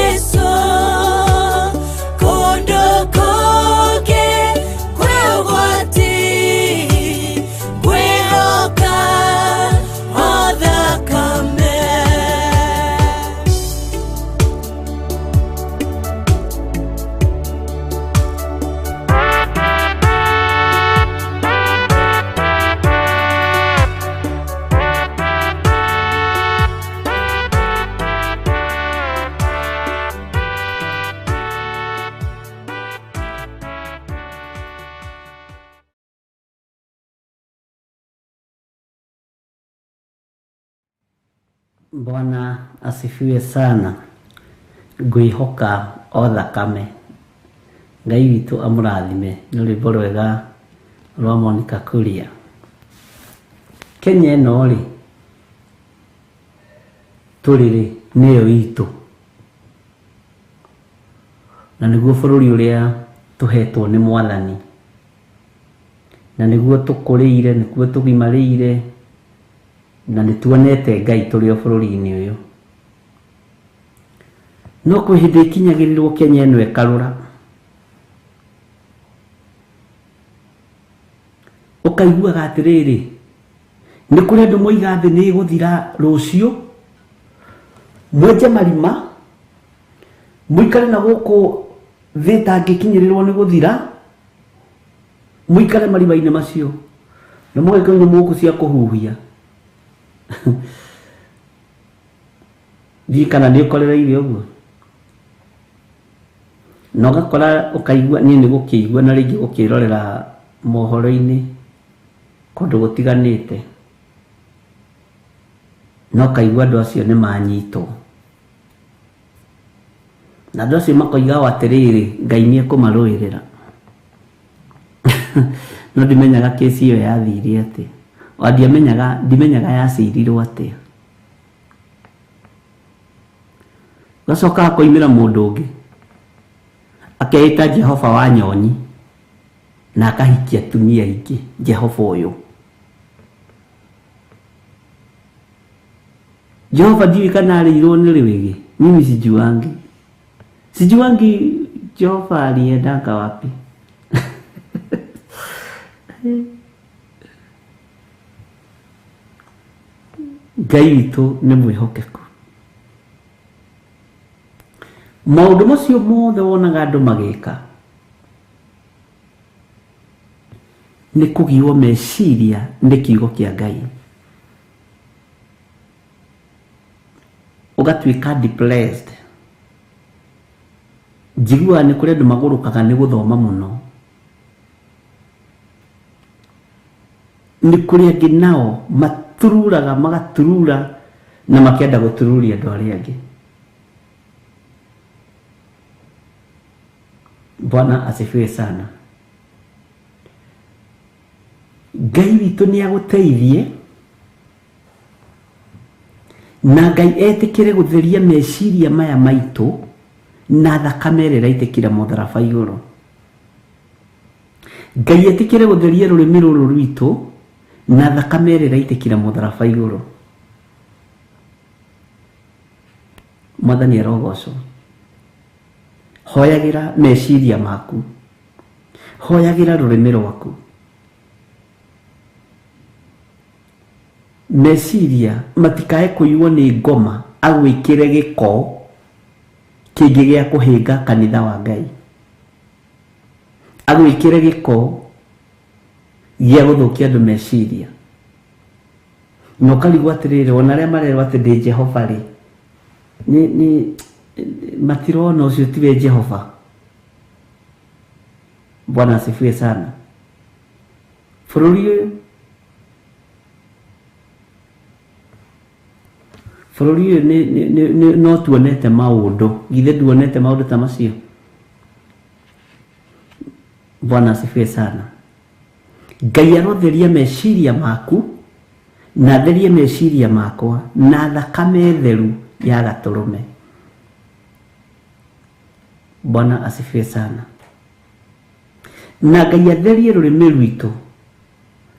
D: Jesu kũndũ kũngĩ kwĩ ũgwati ngwĩhoka o thakame.
F: Bwana asifiwe sana. Ngwĩhoka o thakame. Ngai witũ amũrathime. Nĩ rwĩmbo rwega rwa Monica Kuria. Kenya ĩno rĩ tũrĩ rĩ nĩyo itũ, na nĩguo bũrũri ũrĩa tũhetwo nĩ Mwathani, na nĩguo tũkũrĩire, nĩguo tũgimarĩire, na nĩ tuonete Ngai tũrĩ o bũrũri-inĩ ũyũ. No kwĩ hĩndĩ ĩkinyagĩrĩrwo Kenya ĩno ĩkarũra, ũkaiguaga atĩrĩrĩ, nĩ kũrĩ andũ moiga thĩ nĩ ĩgũthira rũciũ, mwenje marima, mũikare na gũkũ thĩ ĩtangĩkinyĩrĩrwo nĩ gũthira, mũikare marima-inĩ macio, na mũgekĩrwo nyamũ gũkũ cia kũhuhia. Ndiũĩ kana nĩ ũkorereire ũguo, na ũgakora ũkaigua, niĩ nĩ gũkĩigua na rĩngĩ gũkĩrorera mohoro-inĩ kũndũ gũtiganĩte, na ũkaigua andũ acio nĩ manyitwo, na andũ acio makoiga o atĩrĩrĩ, Ngai nĩ ekũmarũĩrĩra. No ndimenyaga kĩci ĩyo yathire atĩa, o ndimenyaga yacirirwo atĩa. Gacoka akoimĩra mũndũ ũngĩ akeĩta Jehova wa Nyonyi na akahikia atumia aingĩ. Jehova ũyũ, Jehova ndiũĩ kana arĩirwo nĩ rwĩgĩ. Mimi sijuangi, sijuangi Jehova aliendanga wapi. Ngai witũ nĩ mwĩhokeku. Maũndũ macio mothe wonaga andũ magĩka nĩ kũgiwo meciria nĩ kiugo kĩa Ngai, ũgatuĩka depressed. Njiguaga nĩ kũrĩ andũ magũrũkaga nĩ gũthoma mũno, nĩ kũrĩ angĩ nao matururaga magaturura na makenda gũtururia andũ arĩa angĩ. Bwana asifiwe sana. Ngai witũ nĩ agũteithie na Ngai etĩkĩre gũtheria meciria maya maitũ na thakame ĩrĩa ĩraitĩkĩra mũtharaba igũrũ. Ngai etĩkĩre gũtheria rũrĩmĩ rũrũ rwitũ na thakame ĩrĩa ĩraitĩkĩra mũtharaba igũrũ. Mwathani arogocwo. Hoyagĩra meciria maku, hoyagĩra rũrĩmĩ rwaku. Meciria matikae kũiywo nĩ ngoma agwĩkĩre gĩko kĩngĩ gĩa kũhĩnga kanitha wa Ngai, agwĩkĩre gĩko gĩa gũthũkia andũ meciria, na ũkarigwo atĩrĩrĩ, ona arĩa marerwo atĩ ndĩ Jehova rĩ, nĩ matirona ũcio tiwe Jehova. Bwana asifiwe sana. Bũrũri ũyũ, bũrũri ũyũ no tuonete maũndũ, githĩ nduonete maũndũ ta macio? Bwana asifiwe sana. Ngai arotheria meciria maku na atherie meciria makwa na thakame theru ya gatũrũme. Bwana asifiwe sana. Na Ngai atherie rũrĩmĩ rwitũ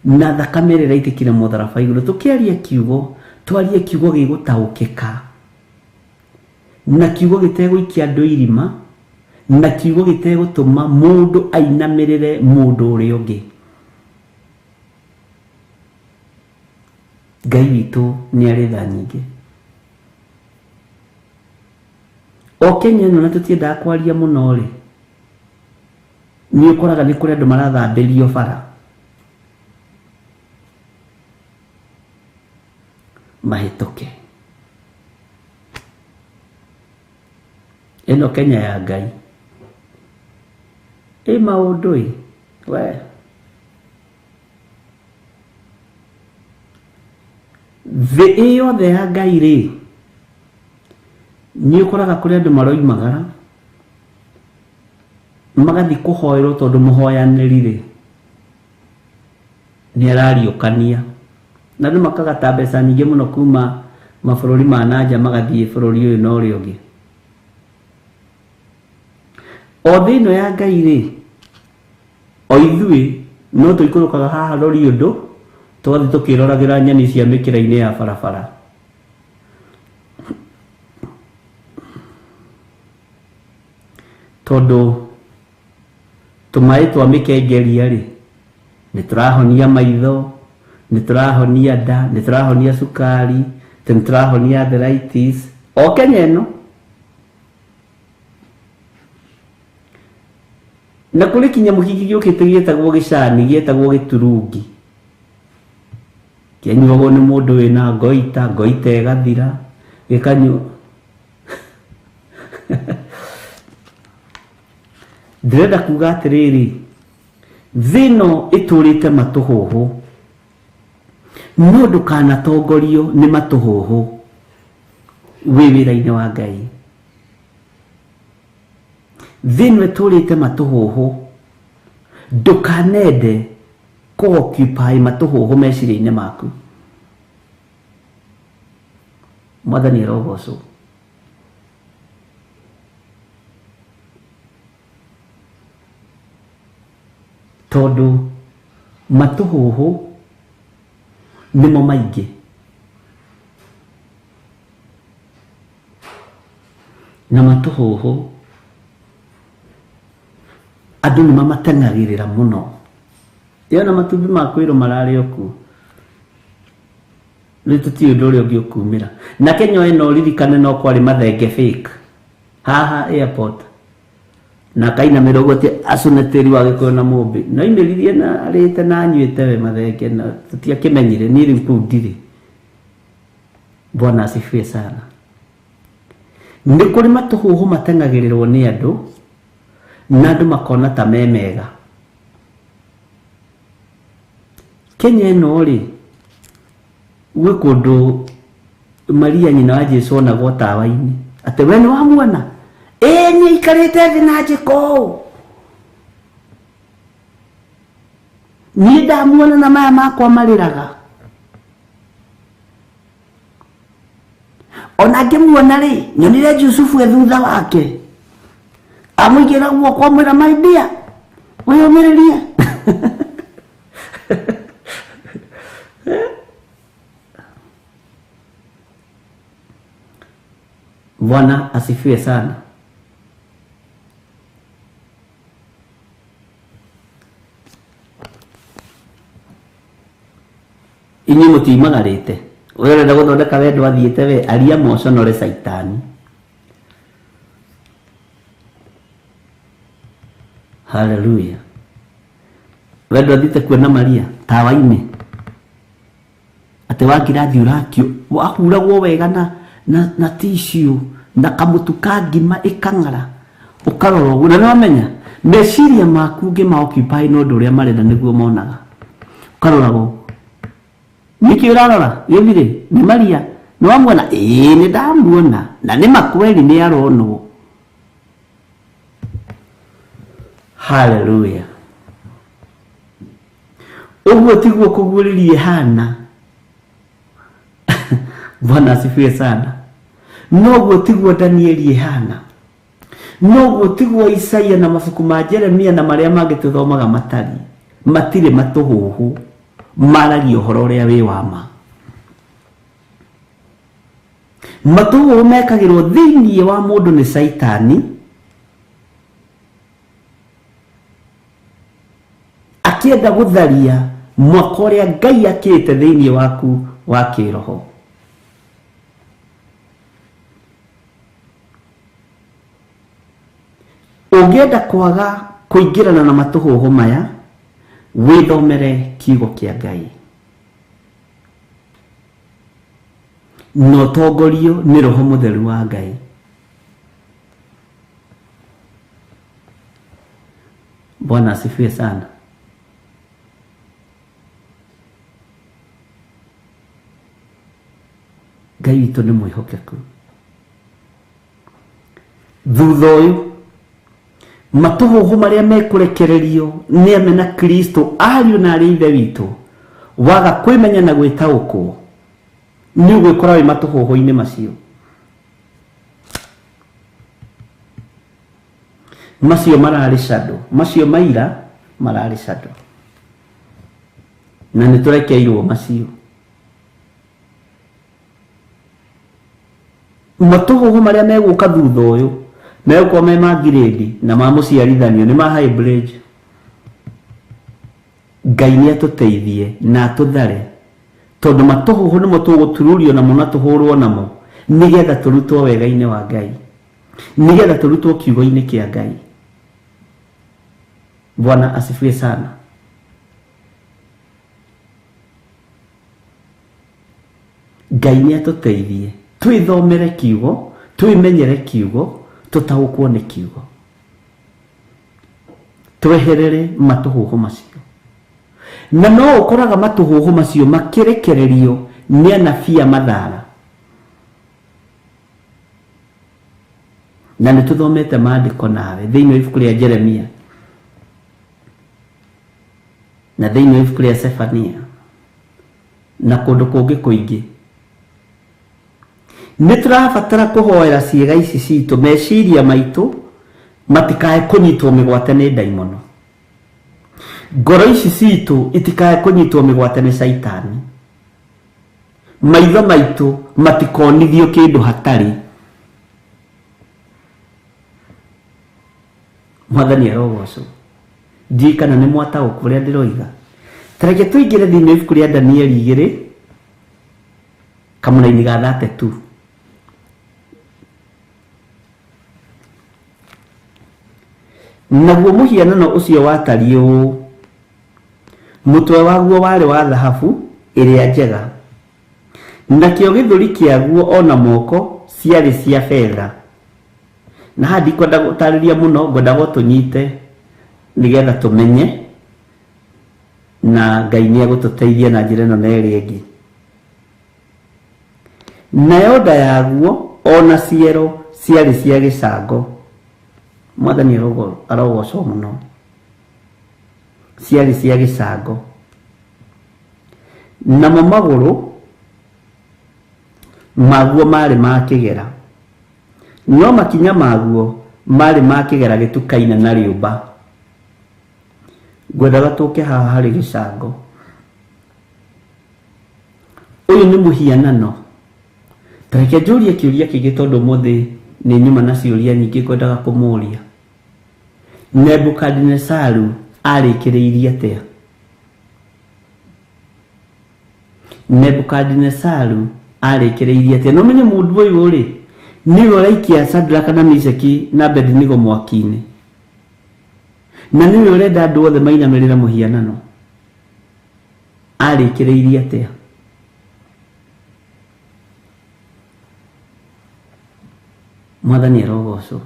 F: na thakame ĩrĩa ĩraitĩkire mũtharaba igũrũ. Tũkĩaria kiugo, twarie kiugo gĩgũtaũkĩka, Na kiugo gĩtegũikia andũ irima, na kiugo gĩtegũtũma mũndũ ainamĩrĩre mũndũ ũrĩa ũngĩ. Ngai witũ nĩ arĩ tha nyingĩ. O Kenya ĩno na tũtiendaga kwaria mũno rĩ, nĩ ũkoraga nĩ kũrĩ andũ marathambĩrio bara mahĩtũke. Ĩno Kenya ya Ngai ĩ maũndũ ĩ we. Thĩ ĩ yothe ya Ngai rĩ, nĩ ũkoraga kũrĩ andũ maroimagara magathiĩ kũhoerwo tondũ mũhoyanĩri rĩ nĩ arariũkania, na andũ makagata mbeca nyingĩ mũno kuma mabũrũri ma nanja magathiĩ bũrũri ũyũ na ũrĩa ũngĩ. O thĩ ĩno ya Ngai rĩ, o ithuĩ no tũikũrũkaga haha rori ũndũ tũgathiĩ tũkĩroragĩra nyeni cia mĩkĩra-inĩ ya barabara. Tondũ tũmaĩ twa mĩkengeria rĩ, nĩ tũrahonia maitho, nĩ tũrahonia nda, nĩ tũrahonia cukari, nĩ tũrahonia arthritis, o Kenya ĩno. Na kũrĩ kĩnyamũ kĩngĩ gĩũkĩte gĩtagwo gĩcani, gĩetagwo gĩturungi. Kĩanyuagwo nĩ mũndũ wĩna ngoita, ngoita ĩgathira, gĩkanyuo. Ndĩrenda kuga atĩrĩrĩ, thĩ ĩno ĩtũrĩte matũhũhũ, no ndũkanatongorio nĩ matũhũhũ wĩ wĩra-inĩ wa Ngai. Thĩ ĩno ĩtũrĩte matũhũhũ, ndũkanende kũ occupy matũhũhũ meciria-inĩ maku. Mwathani arogocwo. Tondũ matũhũhũ nĩmo maingĩ. Na matũhũhũ andũ nĩ mamateng'agĩrĩra mũno. Ĩyo na matumbĩ ma kwĩrwo mararĩ o kuo. Rĩu tũtiũĩ ũndũ ũrĩa ũngĩ ũkumĩra. Na Kenya ĩno ũririkane no kwarĩ mathenge fake haha airport. Na akainamĩra ũguo atĩ acũne tĩri wa Gĩkũyũ na Mũmbi. No aimĩririe na arĩte na anyuĩte we mathenge na tũtiakĩmenyire. Niĩ rĩu kũu ndirĩ. Bwana asifiwe sana. Nĩ kũrĩ matũhũhũ mateng'agĩrĩrwo nĩ andũ na andũ makona ta me mega. Kenya ĩno rĩ, gwĩ kũndũ Maria nyina wa Jesu onagwo tawa-inĩ atĩ we nĩ wamuona, ĩĩ nĩ aikarĩte thĩ na njĩka ũũ, niĩ ndamuona na maya makwa marĩraga. Ona ngĩmuona rĩ, nyonire Jusufu e thutha wake amũigĩra guoko amwĩra, my dear, wĩyũmĩrĩrie. Bwana asifiwe sana. Inyuĩ mũtiumagarĩte, we ũrenda gũthondeka wendo athiĩte we, aria moconore caitani. Haleluya. Wendo athiĩte kuona Maria tawa-inĩ, atĩ wangirathi ũrakio wahuragwo wega na tissue na kamũtu ka ngima ĩkang'ara, ũkarora ũguo na nĩwamenya meciria maku ũngĩma occupy na ũndũ ũrĩa marenda nĩguo monaga, ũkarora ũguo nĩkĩ ũrarora gĩthirĩ nĩ Maria, nĩ wamuona? Ĩĩ nĩ ndamuona, na nĩ makweli nĩ aronwo. Haleluya. Ũguo tiguo kũguũrĩria ĩhana. Bwana asifiwe sana. Noguo tiguo Danieli ĩhana, noguo tiguo Isaia na mabuku ma Jeremia na marĩa mangĩ tũthomaga matariĩ. Matirĩ matũhũhũ, maragia ũhoro ũrĩa wĩ wa ma. Matũhũhũ mekagĩrwo thĩinĩ wa mũndũ nĩ Caitani akĩenda gũtharia mwaka ũrĩa Ngai akĩte thĩinĩ waku wa kĩroho. Ũngĩenda kwaga kũingĩrana na matũhũhũ maya, wĩthomere kiugo kĩa Ngai na ũtongorio nĩ Roho Mũtheru wa Ngai. Bwana asifiwe sana. Ngai witũ nĩ mwĩhokeku. Thutha ũyũ matũhũhũ marĩa mekũrekererio nĩ amena Kristo ariũ na arĩ ithe witũ, waga kwĩmenya na gwĩtaũkwo nĩ ũgwĩkora wĩ matũhũhũ-inĩ macio. Macio mararĩ shadow, macio maira mararĩ shadow, na nĩ tũrekeirwo macio. Matũhũhũ marĩa megũka thutha ũyũ megũkorwo me ma ngirĩndi na ma mũciarithanio nĩ ma hybrid. Ngai nĩ atũteithie na atũthare, tondũ matũhũhũ nĩmo tũgũtururio namo na tũhũrwo namo nĩgetha tũrutwo wega-inĩ wa Ngai, nĩgetha tũrutwo kiugo-inĩ kĩa Ngai. Bwana asifiwe sana. Ngai nĩ atũteithie twĩthomere kiugo, twĩmenyere kiugo, tũtaũkwo nĩ kiugo, tweherere matũhũhũ macio. Na no ũkoraga matũhũhũ macio makĩrekererio nĩ anabii a mathara. Na nĩ tũthomete maandĩko nawe thĩinĩ wa ibuku rĩa Jeremia na thĩinĩ wa ibuku rĩa Sefania na kũndũ kũngĩ kũingĩ. Nĩ tũrabatara kũhoera ciĩga ici citũ, meciria maitũ matikae kũnyitwo mĩgwate nĩ ndaimono, ngoro ici citũ itikae kũnyitwo mĩgwate nĩ Caitani, maitho maitũ matikonithio kĩndũ hatarĩ. Mwathani arogocwo. Ndiũĩ kana nĩ mwataũkwo ũrĩa ndĩroiga. Ta reke tũingĩre thĩinĩ wa ibuku rĩa Danieli igĩrĩ kamũraini ga 32. Naguo mũhianano ũcio watariĩ ũũ: mũtwe waguo warĩ wa thahabu ĩrĩa njega, nakĩo gĩthũri kĩaguo o na moko ciarĩ cia betha. Na haha ndikwenda gũtarĩria mũno, ngwendaga o tũnyite nĩgetha tũmenye, na Ngai nĩ egũtũteithia na njĩra ĩno na ĩrĩa ĩngĩ. Nayo nda yaguo o na ciero ciarĩ cia gĩcango. Mwathani arogocwo mũno. Ciarĩ cia gĩcango. Namo magũrũ maguo marĩ ma kĩgera, no makinya maguo marĩ ma kĩgera gĩtukaine na rĩũmba. Ngwendaga tũke haha harĩ gĩcango. Ũyũ nĩ mũhianano. Ta reke njũrie kĩũria kĩngĩ, tondũ ũmũthĩ nĩ nyuma na ciũria nyingĩ ngwendaga kũmũria. Nebukadinesaru arĩkĩrĩirie atĩa? Nebukadinesaru arĩkĩrĩirie atĩa? No menye mũndũ ũyũ rĩ, nĩwe ũraikia Shadraka na Meshaki na Abednego mwaki-inĩ, na nĩwe ũrenda andũ othe mainamĩrĩre mũhianano. Arĩkĩrĩirie atĩa? Mwathani arogocwo.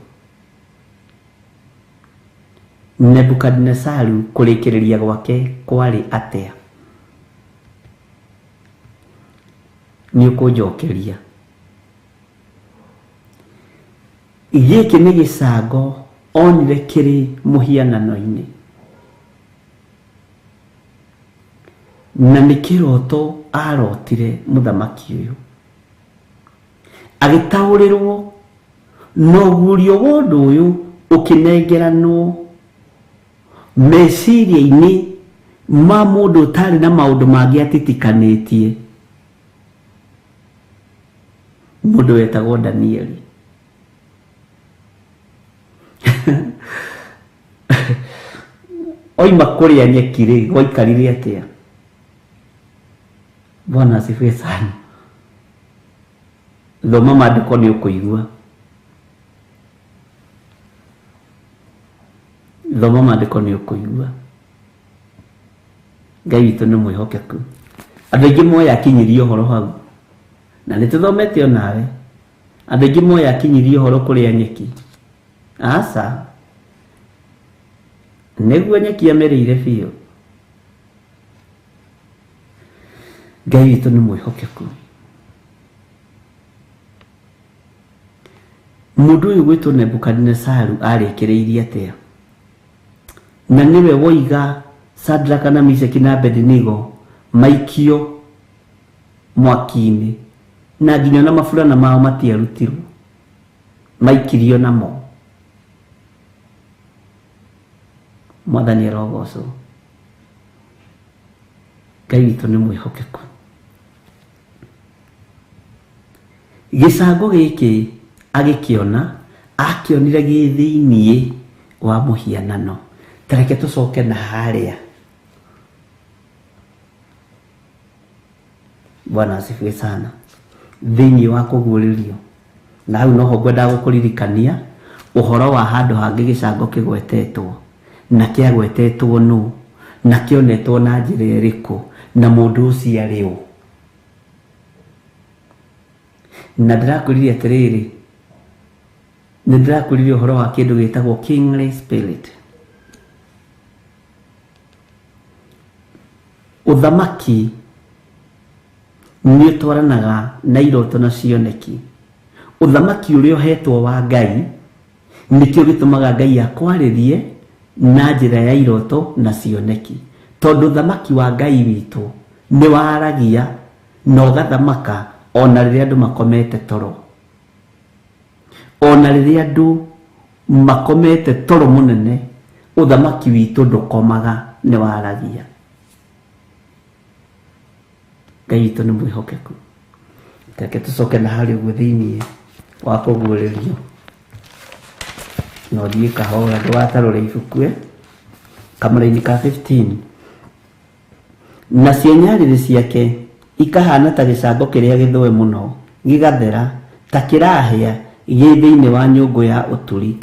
F: Nebukadinesaru kũrĩkĩrĩria gwake kwarĩ atĩa? Nĩ ũkũnjokeria. Gĩkĩ nĩ gĩcango onire kĩrĩ mũhianano-inĩ, na nĩ kĩroto arotire mũthamaki ũyũ, agĩtaũrĩrwo na ũguũrio wa ũndũ ũyũ ũkĩnengeranwo meciria-inĩ ma mũndũ ũtarĩ na maũndũ mangĩ atitikanĩtie. Mũndũ wetagwo Danieli. Oima kũrĩa nyeki rĩ, gwaikarire atĩa? Bwana asifiwe sana. Thoma maandĩko nĩ ũkũigua. Thoma maandĩko nĩ ũkũigua. Ngai witũ nĩ mwĩhokeku. Andũ aingĩ moĩ akinyirie ũhoro hau, na nĩ tũthomete onawe. Andũ aingĩ moĩ akinyirie ũhoro kũrĩa nyeki. Aca, nĩguo nyeki amereire biũ. Ngai witũ nĩ mwĩhokeku. Mũndũ ũyũ gwĩtwo Nebukadinesaru arĩkĩrĩirie atĩa? Na nĩwe woiga Sadraka na Mishaki na Abednego maikio mwaki-inĩ, na nginya ona maburana mao matiarutirwo, maikirio namo. Mwathani arogocwo. Ngai witũ nĩ mwĩhokeku. Gĩcango gĩkĩ agĩkĩona, akĩonire gĩ thĩiniĩ wa mũhianano. Ta reke tũcoke na harĩa. Bwana asifiwe sana. Thĩiniĩ wa kũguũrĩrio. Na hau noho ngwendaga gũkũririkania ũhoro wa handũ hangĩ gĩcango kĩgwetetwo, na kĩagwetetwo nũ, na kĩonetwo na njĩra ĩrĩkũ, na mũndũ ũcio arĩ ũ. Na ndĩrakwĩrire atĩrĩrĩ, nĩ ndĩrakwĩrire ũhoro wa kĩndũ gĩtagwo kingly spirit. Ũthamaki nĩ ũtwaranaga na iroto na cioneki. Ũthamaki ũrĩa ũhetwo wa Ngai, nĩkĩo gĩtũmaga Ngai akwarĩrie na njĩra ya iroto na cioneki. Tondũ ũthamaki wa Ngai witũ nĩ waragia na ũgathamaka ona rĩrĩa andũ makomete toro. Ona rĩrĩa andũ makomete toro mũnene, ũthamaki witũ ndũkomaga, nĩ waragia. Ngai witũ nĩ mwĩhokeku. Reke tũcoke na harĩa ũguo thĩiniĩ wa kũguũrĩrio. Na ũthiĩ kahora ndũgatarũre ibuku ĩ. Kamũraini ka 15. Nacio nyarĩrĩ ciake ikahana ta gĩcango kĩrĩa gĩthũe mũno, gĩgathera, ta kĩrahĩa gĩ thĩinĩ wa nyũngũ ya ũturi.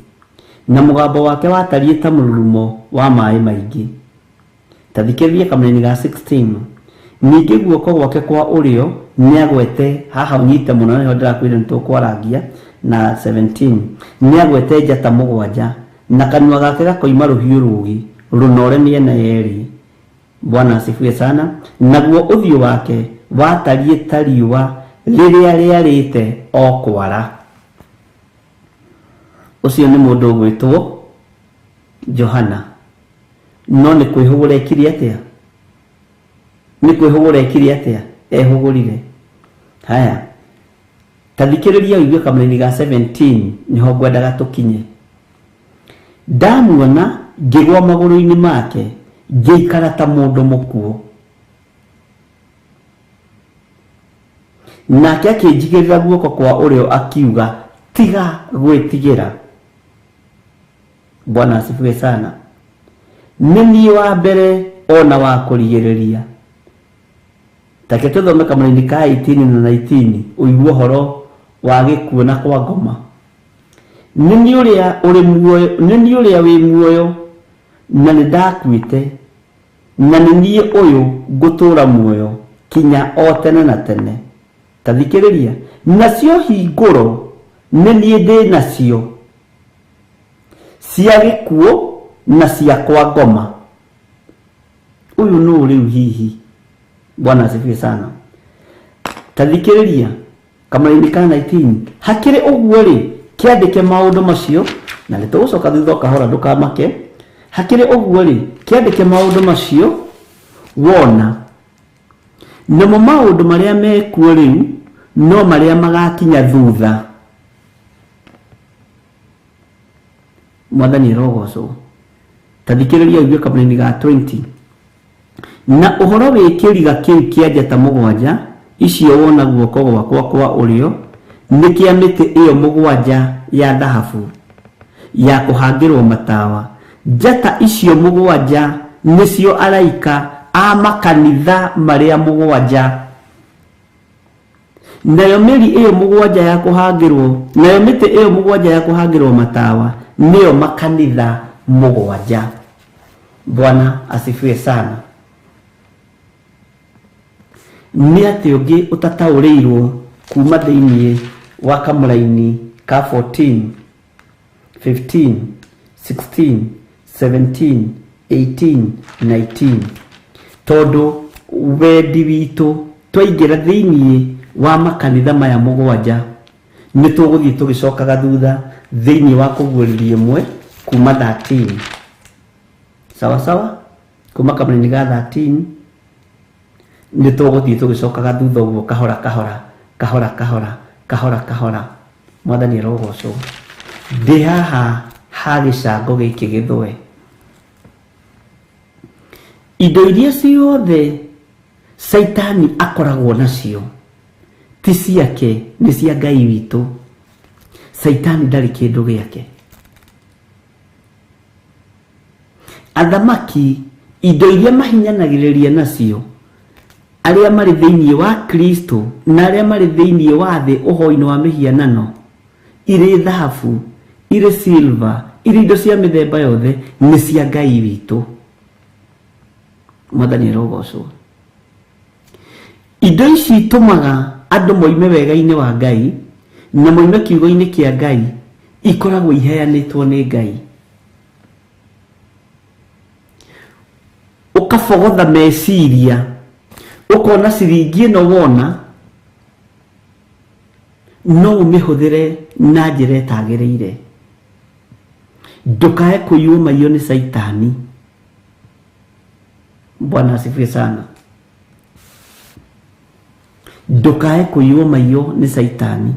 F: Na mũgambo wake watariĩ ta mũrurumo wa maĩ maingĩ. Ta thikĩrĩria kamũraini ga 16. Ningĩ guoko gwake kwa ũrĩo nĩagwete, haha ũnyite mũno nĩho ndĩrakwĩra nĩtũkwarangia, na 17, nĩagwete njata mũgwanja, na kanua gake gakoima rũhiũ rũũgĩ, rũnoore mĩena yerĩ. Bwana asifiwe sana. Naguo ũthiũ wake watariĩ ta riũa rĩrĩa rĩarĩte o kwara. Ũcio nĩ mũndũ ũgwĩtwo Johana. No nĩ kwĩhũgũra ekire atĩa? Nĩ kwĩhũgũra ekire atĩa? Ehũgũrire. Haya, ta thikĩrĩria ũigue kamũraini ga 17 nĩho ngwendaga tũkinye. Ndamuona ngĩgwa magũrũ-inĩ make, ngĩikara ta mũndũ mũkuũ. Nake akĩnjigĩrĩra guoko kwa ũrĩo akiuga, tiga gwĩtigĩra. Bwana asifiwe sana. Nĩ niĩ wa mbere ona wa kũrigĩrĩria. Take tũthome kamũraini ka 18 na 19 ũigue ũhoro wa gĩkuũ na kwa ngoma. Nĩ niĩ ũrĩa ũrĩ muoyo, nĩ niĩ ũrĩa wĩ muoyo na nĩ ndakuĩte, na nĩ niĩ ũyũ ngũtũũra muoyo kinya o tene na tene. Ta thikĩrĩria, nacio hingũro nĩ niĩ ndĩ nacio cia gĩkuũ na cia kwa ngoma. Ũyũ nũ rĩu hihi? Bwana asifiwe sana. Ta thikĩrĩria, kamũraini ka 19 hakĩrĩ ũguo rĩ, kĩandĩke maũndũ macio, na nĩ tũgũcoka thutha o kahora, ndũkamake. Hakĩrĩ ũguo rĩ, kĩandĩke maũndũ macio wona, namo maũndũ marĩa mekuo rĩu no marĩa magakinya thutha. Mwathani arogocwo. Ta thikĩrĩria ũigue kamũraini ga 20. Na ũhoro wĩ kĩriga kĩu kĩa njata mũgwanja icio wona guoko gwakwa kwa ũrĩo, Nĩ kĩa mĩtĩ ĩyo mũgwanja ya thahabu ya kũhangĩrwo matawa. Njata icio mũgwanja nĩcio araika a makanitha marĩa mũgwanja. Nayo mĩri ĩyo mũgwanja ya kũhangĩrwo, nayo mĩtĩ ĩyo mũgwanja ya kũhangĩrwo matawa nĩyo makanitha mũgwanja. Bwana asifiwe sana. Nĩ atĩ ũngĩ ũtataũrĩirwo kuma thĩinĩ wa kamũraini ka 14, 15, 16, 17, 18, 19. Tondũ wendi witũ twaingĩra thĩinĩ wa makanitha maya mũgwanja nĩ tũgũthiĩ tũgĩcokaga thutha thĩinĩ wa kũguũrĩrio ĩmwe kuma 13. Sawa sawa? Kuma kamũraini ga 13 nĩ tũgũthiĩ tũgĩcokaga thutha ũguo kahora kahora kahora kahora kahora kahora. Mwathani arogocwo. Ndĩ haha ha gĩcango gĩkĩ gĩthũe. Indo iria ciothe Caitani akoragwo nacio ti ciake, nĩ cia Ngai witũ. Caitani ndarĩ kĩndũ gĩake. Athamaki indo iria mahinyanagĩrĩria nacio arĩa marĩ thĩinĩ wa Kristo na arĩa marĩ thĩinĩ wa thĩ ũhoi-inĩ wa mĩhianano, irĩ thahabu, irĩ silver, irĩ indo cia mĩthemba yothe, nĩ cia Ngai witũ. Mwathani arogocwo. Indo ici itũmaga andũ moime wega-inĩ wa Ngai na moime kiugo-inĩ kĩa Ngai ikoragwo iheanĩtwo nĩ Ngai. Ũkabogotha meciria, ũkona ciringi ĩno wona no ũmĩhũthĩre na njĩra ĩtagĩrĩire. Ndũkae kũiywo maiyo nĩ Caitani. Bwana asifiwe sana. Ndũkae kũiywo maiyo nĩ Caitani.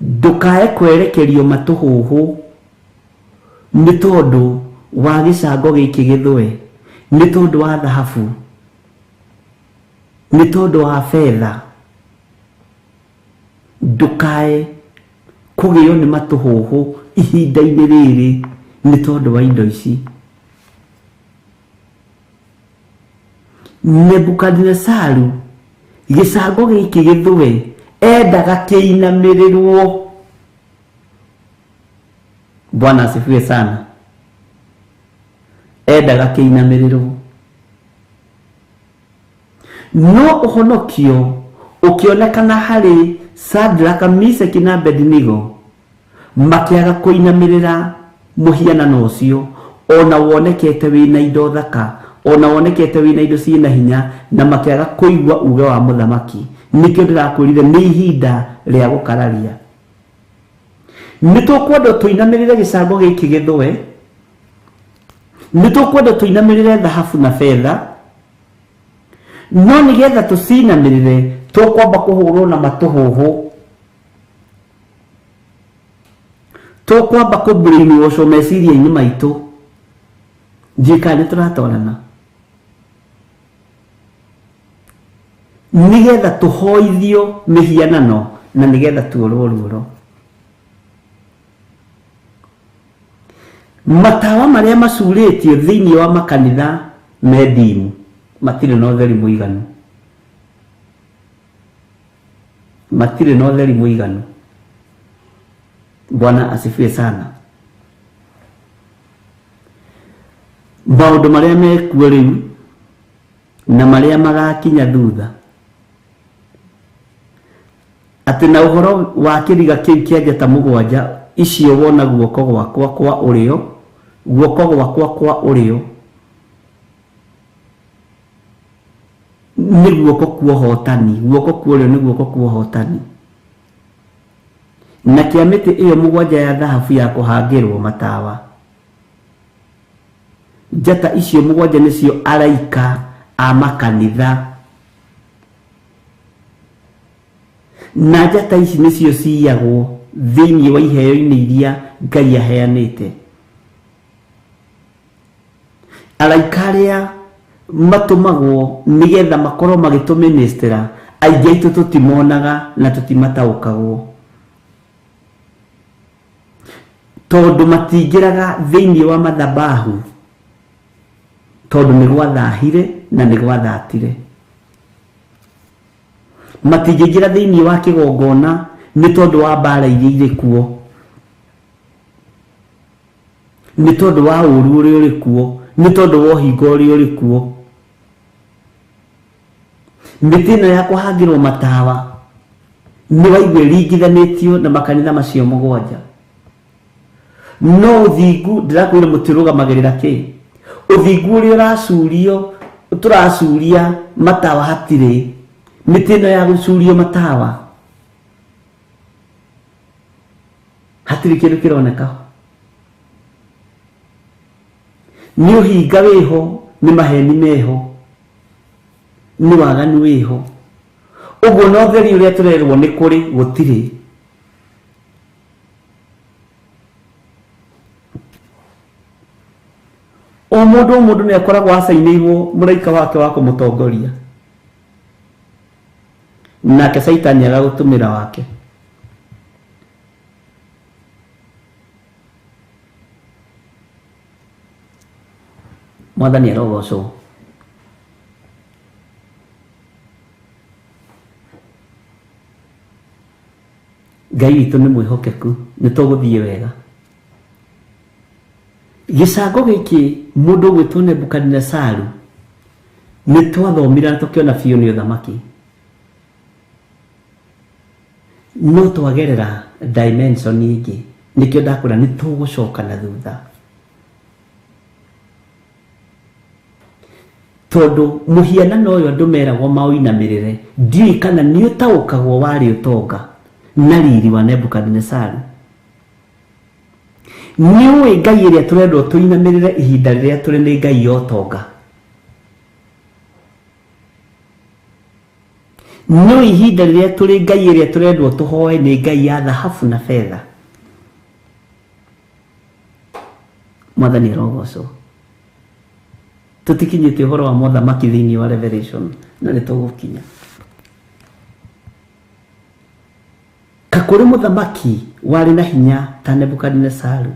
F: Ndũkae kwerekerio matũhũhũ nĩ tondũ wa gĩcango gĩkĩ gĩthũe, nĩ tondũ wa thahabu, nĩ tondũ wa betha. Ndũkae kũgĩo nĩ matũhũhũ ihinda-inĩ rĩrĩ nĩ tondũ wa indo ici. Nebukadinesaru gĩcango gĩkĩ gĩthũe endaga kĩinamĩrĩrwo. Bwana asifiwe sana. Endaga kĩinamĩrĩrwo. No ũhonokio ũkĩonekana harĩ Sadraka, Mishaki na Abednego makĩaga kũinamĩrĩra mũhianano ũcio, o na wonekete wĩ na indo thaka, o na wonekete wĩ na indo ciĩ na hinya, na makĩaga kũigua uuge wa mũthamaki. Nĩkĩo ndĩrakwĩrire nĩ ihinda rĩa gũkararia. Nĩ tũkwenda tũinamĩrĩre gĩcango gĩkĩ gĩthũe, nĩ tũkwenda tũinamĩrĩre thahabu na betha, no nĩgetha tũcinamĩrĩre tũkwamba kũhũrwo na matũhũhũ. Tũkwamba kũ brainwash meciria-inĩ maitũ. Ndiũĩ kana nĩ tũratwarana. Nĩgetha tũhoithio mĩhianano na nĩgetha tuorwo ruoro. Matawa marĩa macurĩtio thĩinĩ wa makanitha me ndimu matirĩ na ũtheri mũiganu. Matirĩ na ũtheri mũiganu. Bwana asifiwe sana. Maũndũ marĩa mekuo rĩu na marĩa magakinya thutha, atĩ na ũhoro wa kĩriga kĩu kĩa njata mũgwanja icio wona guoko gwakwa kwa ũrĩo, guoko gwakwa kwa ũrĩo nĩ guoko kwa ũhotani, guoko kwa ũrĩo nĩ guoko kwa ũhotani. Na kĩa mĩtĩ ĩyo mũgwanja ya thahabu ya kũhangĩrwo matawa. Njata icio mũgwanja nĩcio araika a makanitha. Na njata ici nĩcio ciyagwo thĩinĩ wa iheo-inĩ iria Ngai aheanĩte. Araika arĩa matũmagwo nĩgetha makorwo magĩtũmĩnĩstĩra, Aingĩ aitũ tũtimonaga na tũtimataũkagwo, tondũ matingĩraga thĩinĩ wa mathabahu, tondũ nĩ gwathahire na nĩ gwathatire. Matingĩingĩra thĩinĩ wa kĩgongona nĩ tondũ wa mbara iria irĩ kuo, nĩ tondũ wa ũũru ũrĩa ũrĩ kuo, nĩ tondũ wa ũhinga ũrĩa ũrĩ kuo. Mĩtĩ ĩno ya kũhangĩrwo matawa nĩ waigua ĩringithanĩtio na makanitha macio mũgwanja. No ũthingu, ndĩrakwĩra mũtĩ ũrũgamagĩrĩra kĩ? Ũthingu ũrĩa ũracurio, tũracuria matawa hatirĩ. Mĩtĩ ĩno ya gũcurio matawa hatirĩ kĩndũ kĩroneka ho. Nĩ ũhinga wĩho, nĩ maheni meho, nĩ waganu wĩho. Ũguo na ũtheri ũrĩa tũrerwo nĩ kũrĩ gũtirĩ. O mũndũ o mũndũ nĩ akoragwo acainĩirwo mũraika wake wa kũmũtongoria, nake Caitani agagũtũmĩra wake. Mwathani arogocwo. Ngai witũ nĩ mwĩhokeku, nĩ tũgũthiĩ wega. Gĩcango gĩkĩ mũndũ ũgwĩtwo Nebukadinesaru nĩ twathomire na tũkĩona biũ nĩ ũthamaki, no twagerera dimension ĩngĩ, nĩkĩo ndakwĩra nĩ tũgũcoka na thutha, tondũ mũhianano ũyũ andũ meragwo maũinamĩrĩre, ndiũĩ kana nĩ ũtaũkagwo warĩ ũtonga na riri wa Nebukadinesaru. Nĩ ũĩ Ngai ĩrĩa tũrendwo tũinamĩrĩre ihinda rĩrĩa tũrĩ nĩ Ngai ya ũtonga. Nĩ ũĩ ihinda rĩrĩa tũrĩ Ngai ĩrĩa tũrendwo tũhoe nĩ Ngai ya thahabu na betha. Mwathani arogocwo. Tũtikinyĩte ũhoro wa mothamaki thĩinĩ wa Revelation, na nĩ tũgũkinya. Kakũrĩ mũthamaki warĩ na hinya ta Nebukadinesaru,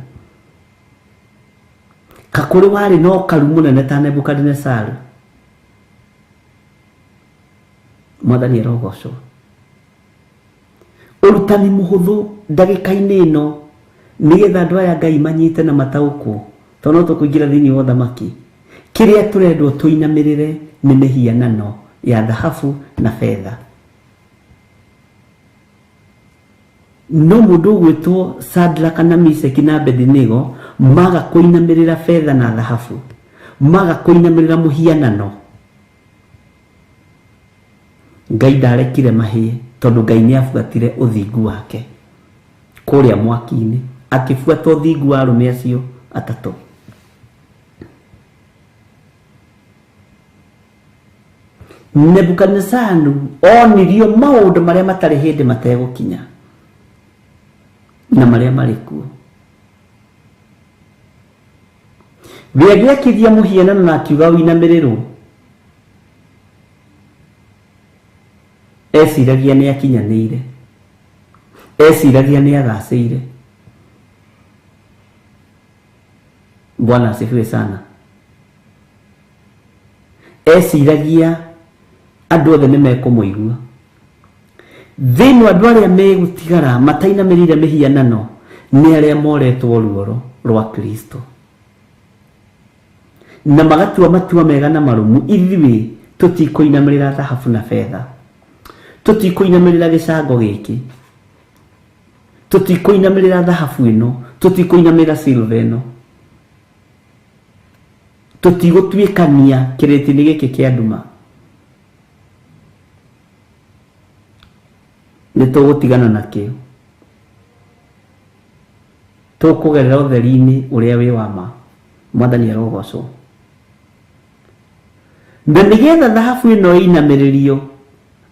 F: kakũrĩ warĩ na ũkaru mũnene ta Nebukadinesaru. Mwathani arogocwo. Ũrutani mũhũthũ ndagĩka-inĩ ĩno nĩgetha andũ aya Ngai manyite na mataũkwo, tondũ no tũkũingĩra thĩinĩ wa ũthamaki. Kĩrĩa tũrendwo tũinamĩrĩre nĩ mĩhianano ya thahabu na betha. No mũndũ ũgwĩtwo Sadraka na Miseki na Abedinego maga kũinamĩrĩra betha na thahabu, maga kũinamĩrĩra mũhianano, Ngai ndarekire mahĩe, tondũ Ngai nĩ abuatire ũthingu wake kũrĩa mwaki-inĩ, akĩbuata ũthingu wa arũme acio atatũ. Nebukadnesaru onirio maũndũ marĩa matarĩ hĩndĩ mategũkinya na marĩa marĩ kuo. We agĩakithia mũhianano na akiuga ũinamĩrĩrwo, eciragia nĩ akinyanĩire, eciragia nĩ agacĩire. Bwana asifiwe sana. Eciragia andũ othe nĩ mekũmũigua. Thĩinĩ andũ arĩa megũtigara matainamĩrĩire mĩhianano nĩ arĩa moretwo ruoro rwa Kristo na magatua matua mega na marũmu. Ithuĩ tũtikũinamĩrĩra thahabu na betha, tũtikũinamĩrĩra gĩcango gĩkĩ, tũtikũinamĩrĩra thahabu ĩno, tũtikũinamĩrĩra silver ĩno, tũtigũtuĩkania kĩrĩti-inĩ gĩkĩ kĩa nduma. Nĩ tũgũtigana nakĩo, tũkũgerera ũtheri-inĩ ũrĩa wĩ wa ma. Mwathani arogocwo. Na nĩgetha thahabu ĩno ĩinamĩrĩrio,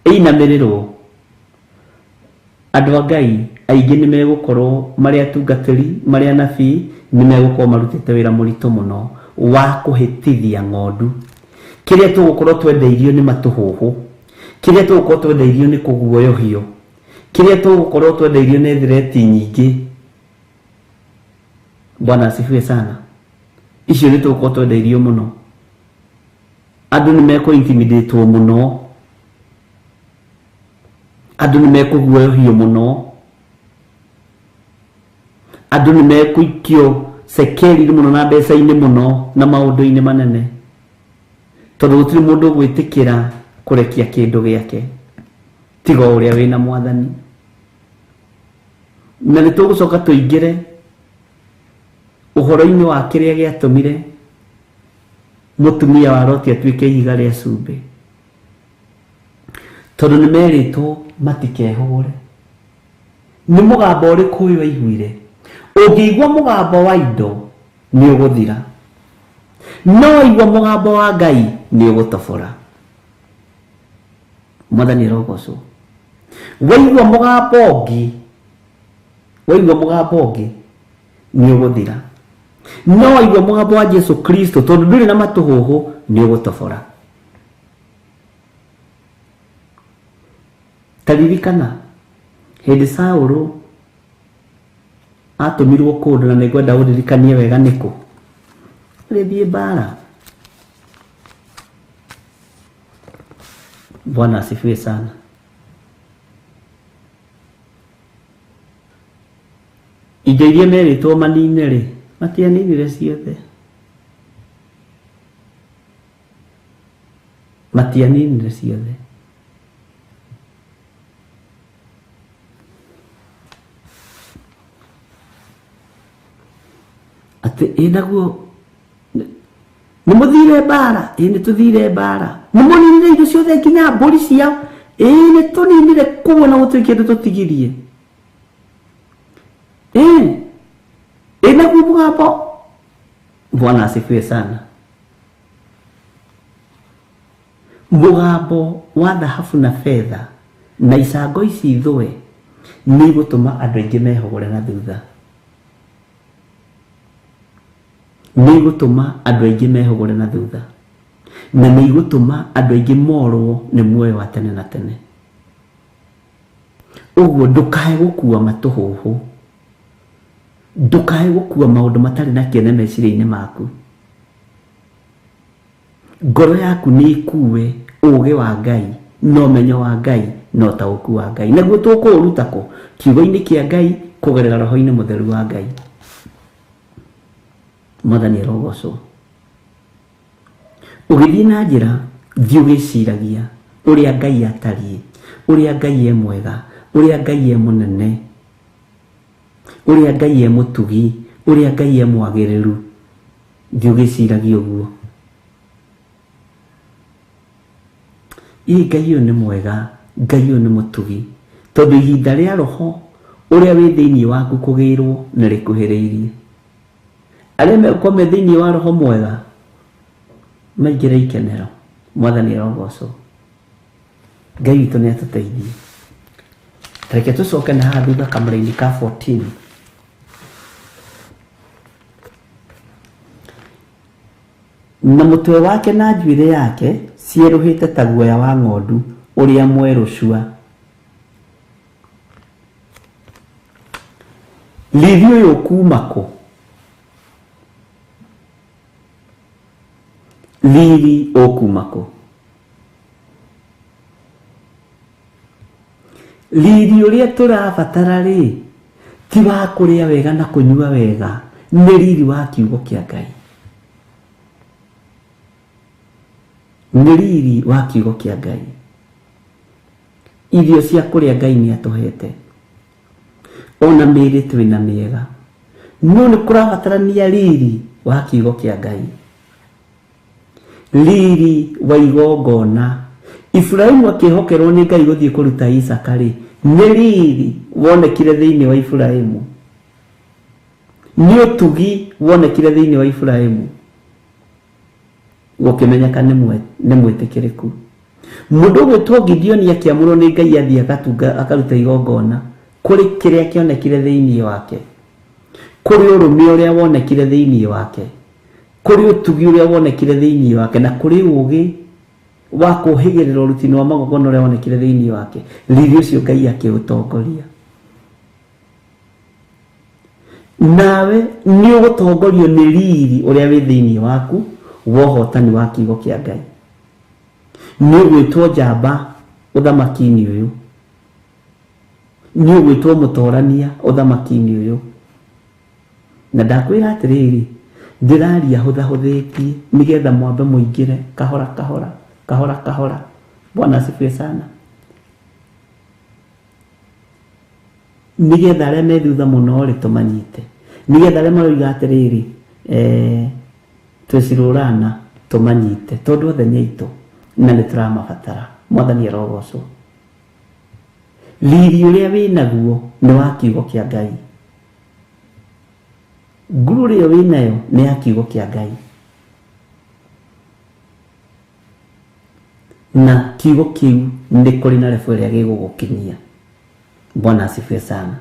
F: ĩinamĩrĩrwo, andũ a Ngai aingĩ nĩ megũkorwo marĩ atungatĩri, marĩ anabii, nĩ megũkorwo marutĩte wĩra mũritũ mũno wa kũhĩtithia ng'ondu. Kĩrĩa tũgũkorwo twendeirio nĩ matũhũhũ, Kĩrĩa tũgũkorwo twendeirio nĩ kũguoyohio. Kĩrĩa tũgũkorwo twendeirio nĩ thireti nyingĩ. Bwana asifiwe sana. Icio nĩ tũgũkorwo twendeirio mũno. Andũ nĩ mekũ intimidatwo mũno. Andũ nĩ mekũguoyohio mũno. Andũ nĩ mekũikio cekeri-inĩ mũno na mbeca-inĩ mũno na maũndũ-inĩ manene. Tondũ gũtirĩ mũndũ ũgwĩtĩkĩra kũrekia kĩndũ gĩake tiga o ũrĩa wĩna mwathani. Na nĩ tũgũcoka tũingĩre ũhoro-inĩ wa kĩrĩa gĩatũmire mũtumia wa Loti atuĩke ihiga rĩa cumbĩ. Tondũ nĩ merĩtwo matikehũgũre. Nĩ mũgambo ũrĩkũ ũyũ aiguire? Ũngĩigua mũgambo wa indo nĩ ũgũthira. No waigua mũgambo wa Ngai nĩ ũgũtobora. Mwathani arogocwo. Waigua mũgambo ũngĩ, waigua mũgambo ũngĩ nĩ ũgũthira. No waigua mũgambo wa Jesu Kristo tondũ ndũrĩ na matũhũhũ nĩ ũgũtobora. Ta ririkana hĩndĩ Saũlũ atũmirwo kũndũ na nĩngwenda ũririkanie wega nĩkũ agĩthiĩ mbara. Bwana asifiwe sana. Indo iria merĩtwo manine rĩ, matianinire ciothe. Matianinire ciothe. Atĩ ĩ naguo nĩ mũthire mbara, ĩ nĩ tũthire mbara, nĩ mũninire indo ciothe nginya mbũri ciao, ĩ nĩ tũninire koguo na gũtirĩ kĩndũ tũtigirie. Ĩ ĩ naguo mũgambo. Bwana asifiwe sana. Mũgambo wa thahabu na betha na icango ici thũe nĩ igũtũma andũ aingĩ mehũgũre na thutha. Nĩ igũtũma andũ aingĩ mehũgũre na thutha. Na nĩ igũtũma andũ aingĩ morwo nĩ muoyo wa tene na tene. Ũguo ndũkae gũkua matũhũhũ. Ndũkae gũkua maũndũ matarĩ na kĩene meciria-inĩ maku. Ngoro yaku nĩ ĩkue ũũgĩ wa Ngai na ũmenyo wa Ngai na ũtaũku wa Ngai. Naguo tũkũũruta kũ? Kiugo-inĩ kĩa Ngai kũgerera Roho-inĩ Mũtheru wa Ngai. Mwathani arogocwo. Ũgĩthiĩ na njĩra, thiĩ ũgĩciragia ũrĩa Ngai atariĩ, ũrĩa Ngai e mwega, ũrĩa Ngai e mũnene, ũrĩa Ngai e mũtugi, ũrĩa Ngai e mwagĩrĩru. Thiĩ ũgĩciragia ũguo. Ĩ Ngai ũyũ nĩ mwega, Ngai ũyũ nĩ mũtugi. Tondũ ihinda rĩa roho ũrĩa wĩ thĩinĩ waku kũgĩrwo nĩ rĩkuhĩrĩirie. Arĩa megũkorwo me thĩinĩ wa roho mwega maingĩre ikenero. Mwathani arogocwo. Ngai witũ nĩ atũteithie. Reke tũcoke na haha thutha kamũra-inĩ ka 14. Na mũtwe wake na njuĩrĩ yake cierũhĩte ta guoya wa ng'ondu ũrĩa mwerũ cua. Riri ũyũ ũkuuma kũ? Riri ũkuuma kũ? Riri ũrĩa tũrabatara rĩ, ti wa kũrĩa wega na kũnyua wega, nĩ riri wa kiugo kĩa Ngai. Nĩ riri wa kiugo kĩa Ngai. Irio cia kũrĩa Ngai nĩ atũhete. Ona mĩĩrĩ twĩna mĩega. No nĩ kũrabatarania riri wa kiugo kĩa Ngai. Riri wa igongona. Iburahimu akĩhokerwo nĩ Ngai gũthiĩ kũruta Isaka rĩ, nĩ riri wonekire thĩinĩ wa Iburahimu. Nĩ ũtugi wonekire thĩinĩ wa Iburahimu. Gũkĩmenyeka nĩ mwĩtĩkĩrĩku. Mũndũ ũgwĩtwo Gideoni akĩamũrwo nĩ Ngai athiĩ agatunga akaruta igongona kũrĩ kĩrĩa kĩonekire thĩinĩ wake. Kũrĩ ũrũme ũrĩa wonekire thĩinĩ wake. Kũrĩ ũtugi ũrĩa wonekire thĩinĩ wake na kũrĩ ũũgĩ Wa kũhĩgĩrĩra ũrutini wa magongona ũrĩa wonekire thĩinĩ wake, riri ũcio Ngai akĩũtongoria. Nawe nĩ ũgũtongorio nĩ riri ũrĩa wĩ thĩinĩ waku wa ũhotani wa kiugo kĩa Ngai. Nĩ ũgwĩtwo njamba ũthamaki-inĩ ũyũ, nĩ ũgwĩtwo mũtorania ũthamaki-inĩ ũyũ. Na ndakwĩra atĩrĩrĩ, ndĩraria hũthahũthĩtie nĩgetha mwambe mũingĩre kahora kahora kahora kahora. Bwana asifiwe sana. Nĩgetha arĩa me thutha mũno rĩ tũmanyite, nĩgetha arĩa maroiga atĩrĩrĩ, twĩcirũrana tũmanyite, tondũ othe nĩ aitũ na nĩ tũramabatara. Mwathani arogocwo. Riri ũrĩa wĩ naguo nĩ wa kiugo kĩa Ngai. Nguru ĩyo wĩ nayo nĩ ya kiugo kĩa Ngai, na kiugo kĩu nĩ kũrĩ na rebu ĩrĩa gĩgũgũkinyia. Bwana asifiwe sana.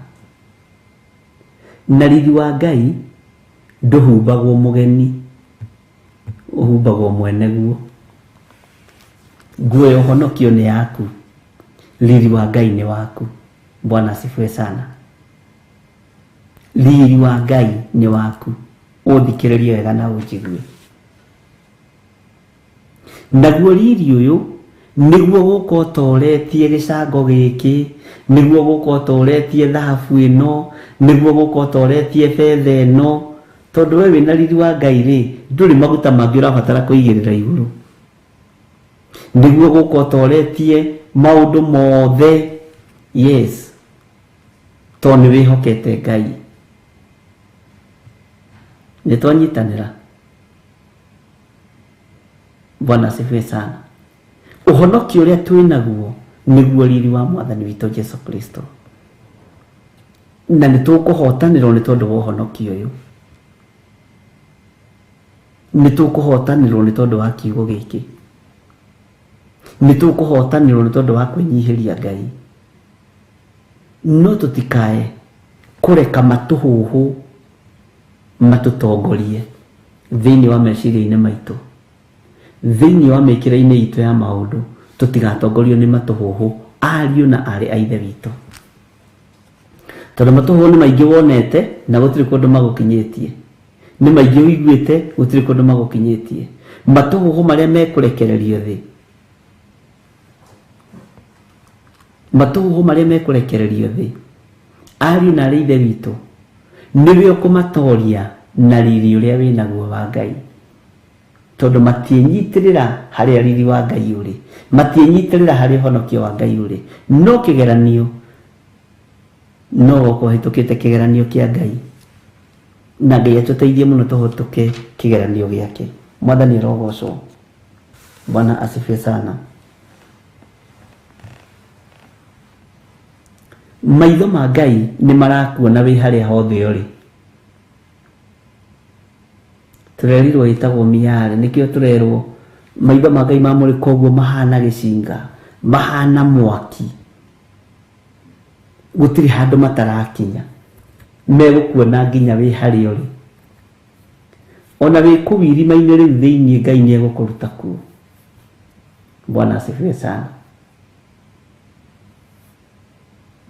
F: Na riri wa Ngai ndũhumbagwo mũgeni, ũhumbagwo mwene guo. Nguo ya ũhonokio nĩ yaku, riri wa Ngai nĩ waku. Bwana asifiwe sana. Riri wa Ngai nĩ waku, ũthikĩrĩrie wega na ũnjigue. Naguo riri ũyũ nĩguo gũka ũtoretie gĩcango gĩkĩ, nĩguo gũka ũtoretie thahabu ĩno, nĩguo gũka ũtoretie betha ĩno. Tondũ we wĩna riri wa Ngai rĩ, ndũrĩ maguta mangĩ ũrabatara kũigĩrĩra igũrũ. Nĩguo gũka ũtoretie maũndũ mothe. Yes, tondũ nĩ wĩhokete Ngai. Nĩ twanyitanĩra. Bwana asifiwe sana. Ũhonokio ũrĩa twĩ naguo nĩguo riri wa Mwathani witũ Jesu Kristo, na nĩ tũkũhotanĩrwo nĩ tondũ wa ũhonokio ũyũ, nĩ tũkũhotanĩrwo nĩ tondũ wa kiugo gĩkĩ, nĩ tũkũhotanĩrwo nĩ tondũ wa kwĩnyihĩria Ngai. No tũtikae kũreka matũhũhũ matũtongorie thĩinĩ wa meciria-inĩ maitũ, thĩinĩ wa mĩkĩre-inĩ itũ ya maũndũ. Tũtigatongorio nĩ matũhũhũ, ariũ na arĩ a Ithe witũ, tondũ matũhũhũ nĩ maingĩ wonete na gũtirĩ kũndũ magũkinyĩtie, nĩ maingĩ ũiguĩte, gũtirĩ kũndũ magũkinyĩtie. Matũhũhũ marĩa mekũrekererio thĩ, matũhũhũ marĩa mekũrekererio thĩ, ariũ na arĩ Ithe witũ, nĩwe ũkũmatoria na riri ũrĩa wĩ naguo wa Ngai, tondũ matiĩnyitĩrĩra harĩa riri wa Ngai ũrĩ, matiĩnyitĩrĩra harĩa ũhonokio wa Ngai ũrĩ. No kĩgeranio, no goka ũhĩtũkĩte kĩgeranio kĩa Ngai, na Ngai atũteithie mũno tũhĩtũke kĩgeranio gĩake. Mwathani arogocwo. Bwana asifiwe sana. Maitho ma Ngai nĩ marakuona wĩ harĩa hothe ũrĩ. Tũrerirwo ĩtagwo mĩare, nĩkĩo tũrerwo maitho ma Ngai mamũrĩka ũguo mahana gĩcinga, mahana mwaki, gũtirĩ handũ matarakinya. Megũkuona nginya wĩ harĩa ũrĩ, ona wĩ kũu irima-inĩ rĩu thĩinĩ, Ngai nĩ egũkũruta kuo. Bwana asifiwe sana.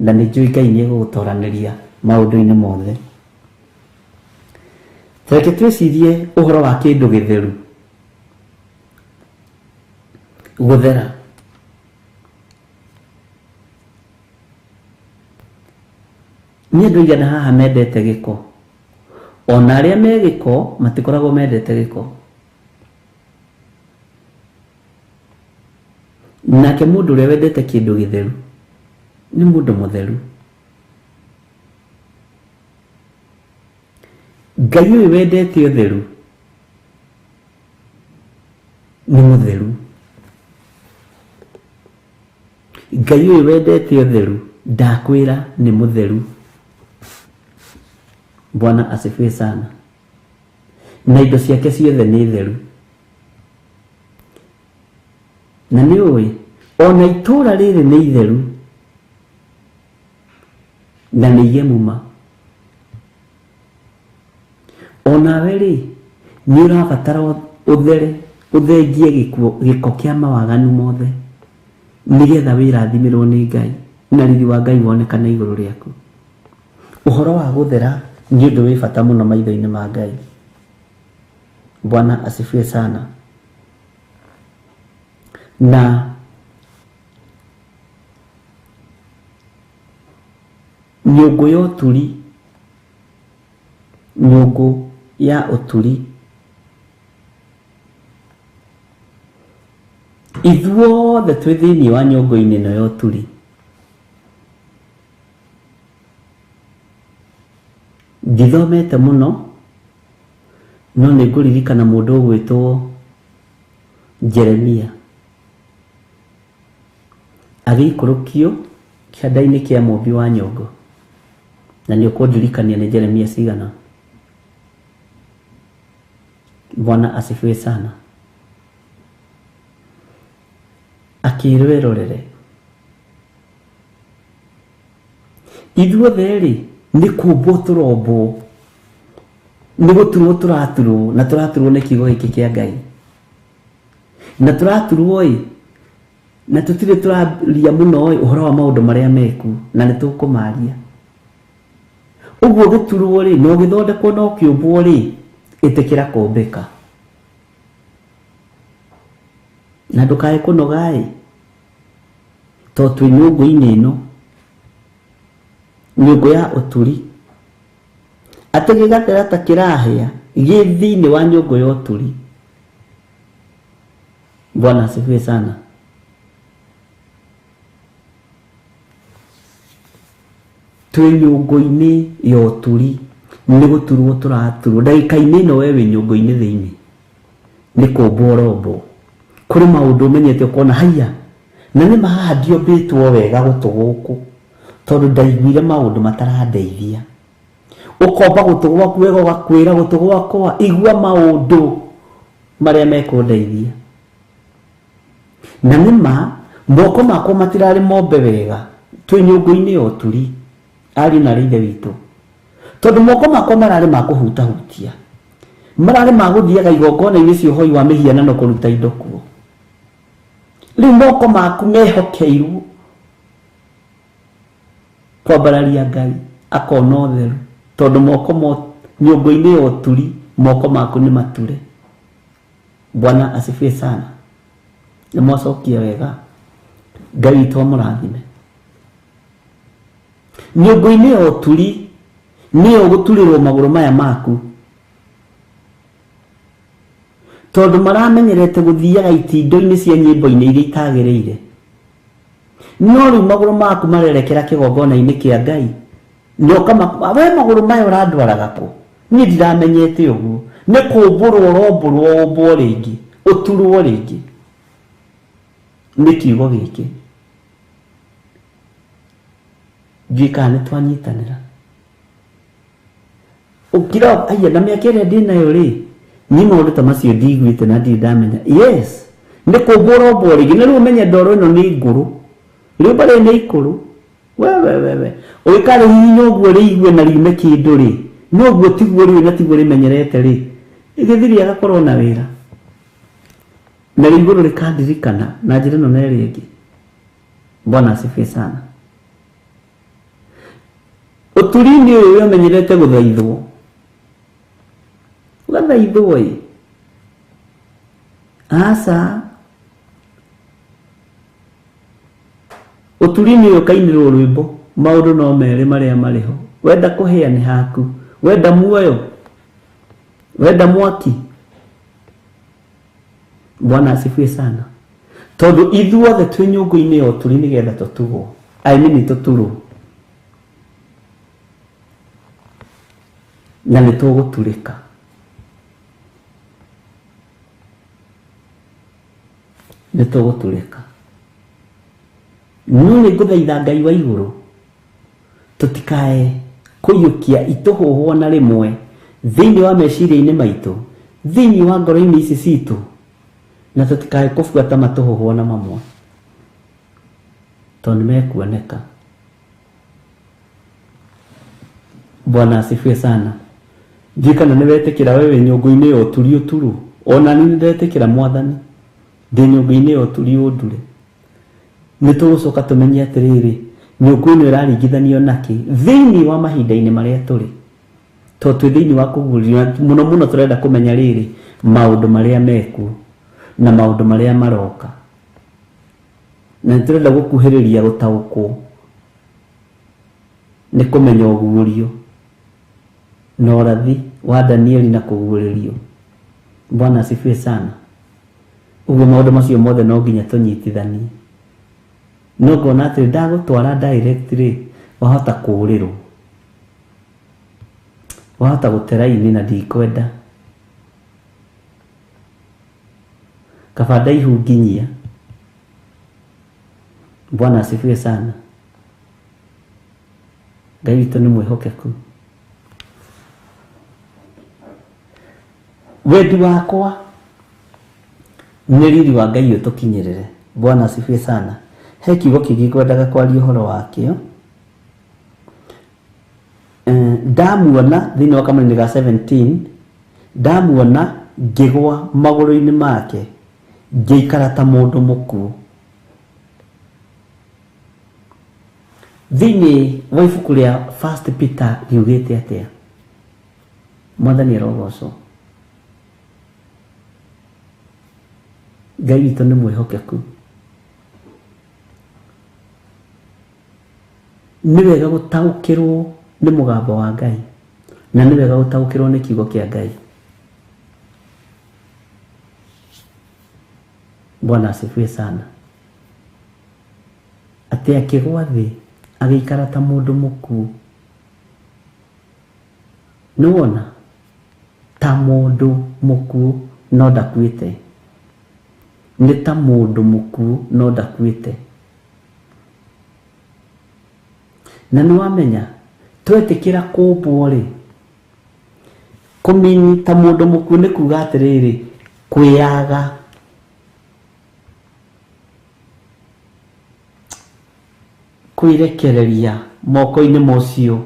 F: Na nĩ njũĩ Ngai nĩ egũgũtoranĩria maũndũ-inĩ mothe. Reke twĩcirie ũhoro wa kĩndũ gĩtheru, gũthera. Nĩ andũ aigana haha mendete gĩko? Ona arĩa me gĩko matikoragwo mendete gĩko. Nake mũndũ ũrĩa wendete kĩndũ gĩtheru nĩ mũndũ mũtheru. Ngai ũyũ wendete ũtheru nĩ mũtheru. Ngai ũyũ wendete ũtheru, ndakwĩra, nĩ mũtheru. Bwana asifiwe sana. Na indo ciake ciothe nĩ theru. Na nĩ ũĩ ona itũũra rĩrĩ nĩ itheru na nĩ igemu ma. Onawe rĩ, nĩ ũrabatara ũthere. Ũthengie gĩko kĩa mawaganu mothe, nĩgetha wĩrathimĩrwo nĩ Ngai na riri wa Ngai wonekane igũrũ rĩaku. Ũhoro wa gũthera nĩ ũndũ wĩ bata mũno maitho-inĩ ma Ngai. Bwana asifiwe sana. Na nyũngũ ya ũturi, nyũngũ ya ũturi, ithuothe twĩ thĩinĩ wa nyũngũ-inĩ ĩno ya ũturi. Ndithomete mũno, no nĩ ngũririkana mũndũ ũgwĩtwo Jeremia agĩikũrũkio kĩanda-inĩ kĩa mũmbi wa nyũngũ, na nĩ ũkũndirikania nĩ Jeremia cigana. Bwana asifiwe sana. Akĩrwo erorere. Ithuothe rĩ, nĩ kũmbwo tũrombwo, nĩ gũturwo tũraturwo, na tũraturwo nĩ kiugo gĩkĩ kĩa Ngai. Na tũraturwo ĩ, na tũtirĩ tũraria mũno ĩ ũhoro wa maũndũ marĩa meku, na nĩ tũkũmaria. Ũguo ũgĩturwo rĩ, na ũgĩthondekwo na ũkĩũmbwo rĩ, ĩtĩkĩra kũmbĩka. Na ndũkae kũnoga ĩ, tondũ twĩ nyũngũ-inĩ ĩno, nyũngũ ya ũturi, atĩ gĩgathera ta kĩrahĩa gĩ thĩinĩ wa nyũngũ ya ũturi. Bwana asifiwe sana. Twĩ nyũngũ-inĩ ya ũturi, nĩ gũturwo tũraturwo. Ndagĩka-inĩ ĩno we wĩ nyũngũ-inĩ thĩinĩ, nĩ kũmbwo ũrombwo. Kũrĩ maũndũ ũmenyete ũkona haiya, na nĩ ma haha ndiombĩtwo wega gũtũ gũkũ, tondũ ndaiguire maũndũ matarandeithia. Ũkomba gũtũ gwaku wega, ũgakwĩra gũtũ gwakwa, igua maũndũ marĩa mekũndeithia. Na nĩ ma, moko makwa matirarĩ mombe wega, twĩ nyũngũ-inĩ ya ũturi, ariũ na arĩ ithe witũ. Tondũ moko makwa mararĩ ma kũhutahutia, mararĩ ma gũthiaga igongona-inĩ cia ũhoi wa mĩhianano kũruta indo kuo. Rĩu moko maku mehokeirwo kwambararia Ngai akona ũtheru, tondũ moko nyũngũ-inĩ ya ũturi, moko maku nĩ mature. Bwana asifiwe sana. Nĩ mwacokia wega. Ngai witũ amũrathime. Nyũngũ-inĩ ya ũturi nĩyo ũgũturĩrwo magũrũ maya maku, tondũ maramenyerete gũthiaga itindo-inĩ cia nyĩmbo-inĩ iria itagĩrĩire. No rĩu magũrũ maku marerekera kĩgongona-inĩ kĩa Ngai. Nyoka we magũrũ maya ũrandwaraga kũ? Niĩ ndiramenyete ũguo. Nĩ kũmbũrwo ũrombũrwo, ũmbwo rĩngĩ, ũturwo rĩngĩ. Nĩ kiugo gĩkĩ. Ndiũĩ kana nĩ twanyitanĩra. Ũkira aya na mĩaka ĩrĩa ndĩnayo rĩ, niĩ maũndũ ta macio ndiguĩte na ndirĩ ndamenya. Yes, nĩ kũmbwo ũrombwo rĩngĩ. Na rĩu ũmenye ndoro ĩno nĩ ngũrũ. Rĩũmba rĩrĩ nĩ ikũrũ. We. Ũgĩkarĩhihinya ũguo rĩigue na riume kĩndũ rĩ, no ũguo tiguo rĩũĩ na tiguo rĩmenyerete rĩ, gĩthiri rĩagakorwo na wĩra. Na rĩu igũrũ rĩkandirikana na njĩra ĩno na ĩrĩa ĩngĩ. Bwana asifiwe sana. Ũturi-inĩ ũyũ we ũmenyerete gũthaithwo. Ũgathaithwo ĩ. Aca. Ũturi-inĩ ũyũ ũkainĩrwo rwĩmbo, maũndũ no merĩ marĩa marĩ ho. Wenda kũhĩa nĩ haku, wenda muoyo, wenda mwaki. Bwana asifiwe sana. Tondũ ithuothe twĩ nyũngũ-inĩ ya ũturi nĩgetha tũtugwo. I mean tũturwo. Na nĩ tũgũturĩka. Nĩ tũgũturĩka. No nĩ ngũthaitha Ngai wa igũrũ tũtikae kũiyũkia itũhũhũ ona rĩmwe thĩinĩ wa meciria-inĩ maitũ, thĩinĩ wa ngoro-inĩ ici citũ, na tũtikae kũbuata matũhũhũ ona mamwe, tondũ nĩ mekuoneka. Bwana asifiwe sana. Ndiũĩ kana nĩ wetĩkĩra we wĩ nyũngũ-inĩ ya ũturi ũturwo. Ona niĩ nĩndetĩkĩra Mwathani, ndĩ nyũngũ-inĩ ya ũturi ũndure. Nĩ tũgũcoka tũmenye atĩrĩrĩ, nyũngũ ĩno ĩraringithanio nakĩ thĩinĩ wa mahinda-inĩ marĩa tũrĩ, tondũ twĩ thĩinĩ wa kũguũrĩrio, na mũno mũno tũrenda kũmenya rĩrĩ maũndũ marĩa mekuo na maũndũ marĩa maroka, na nĩ tũrenda gũkuhĩrĩria gũtaũkwo nĩ kũmenya ũguũrio na ũrathi wa Danieli na kũguũrĩrio. Bwana asifiwe sana. Ũguo maũndũ macio mothe no nginya tũnyitithanie. No ngona atĩ ndagũtwara direct rĩ, wahota kũũrĩrwo, wahota gũtera-inĩ na ndikwenda. Kaba ndaihu nginyia. Bwana asifiwe sana. Ngai witũ nĩ mwĩhokeku. Wendi wakwa nĩ riri wa Ngai ũtũkinyĩrĩre. Bwana asifiwe sana. He kiugo kĩngĩ ngwendaga kwaria ũhoro wakĩo. Ndamuona thĩinĩ wa kamũrainĩ ga 17, ndamuona ngĩgwa magũrũ-inĩ make, ngĩikara ta mũndũ mũkuũ. Thĩinĩ wa ibuku rĩa First Peter riugĩte atĩa? Mwathani arogocwo. Ngai witũ nĩ mwĩhokeku. Nĩ wega gũtaũkĩrwo nĩ mũgambo wa Ngai, na nĩ wega gũtaũkĩrwo nĩ kiugo kĩa Ngai. Bwana asifiwe sana. Atĩ akĩgwa thĩ agĩikara ta mũndũ mũkuũ. Nĩ wona? Ta mũndũ mũkuũ no ndakuĩte. Nĩ ta mũndũ mũkuũ no ndakuĩte. Na nĩ wamenya twetĩkĩra kũmbwo rĩ, kũmini ta mũndũ mũkuũ nĩ kuga atĩrĩrĩ, kwĩyaga. Kwĩrekereria moko-inĩ ma ũcio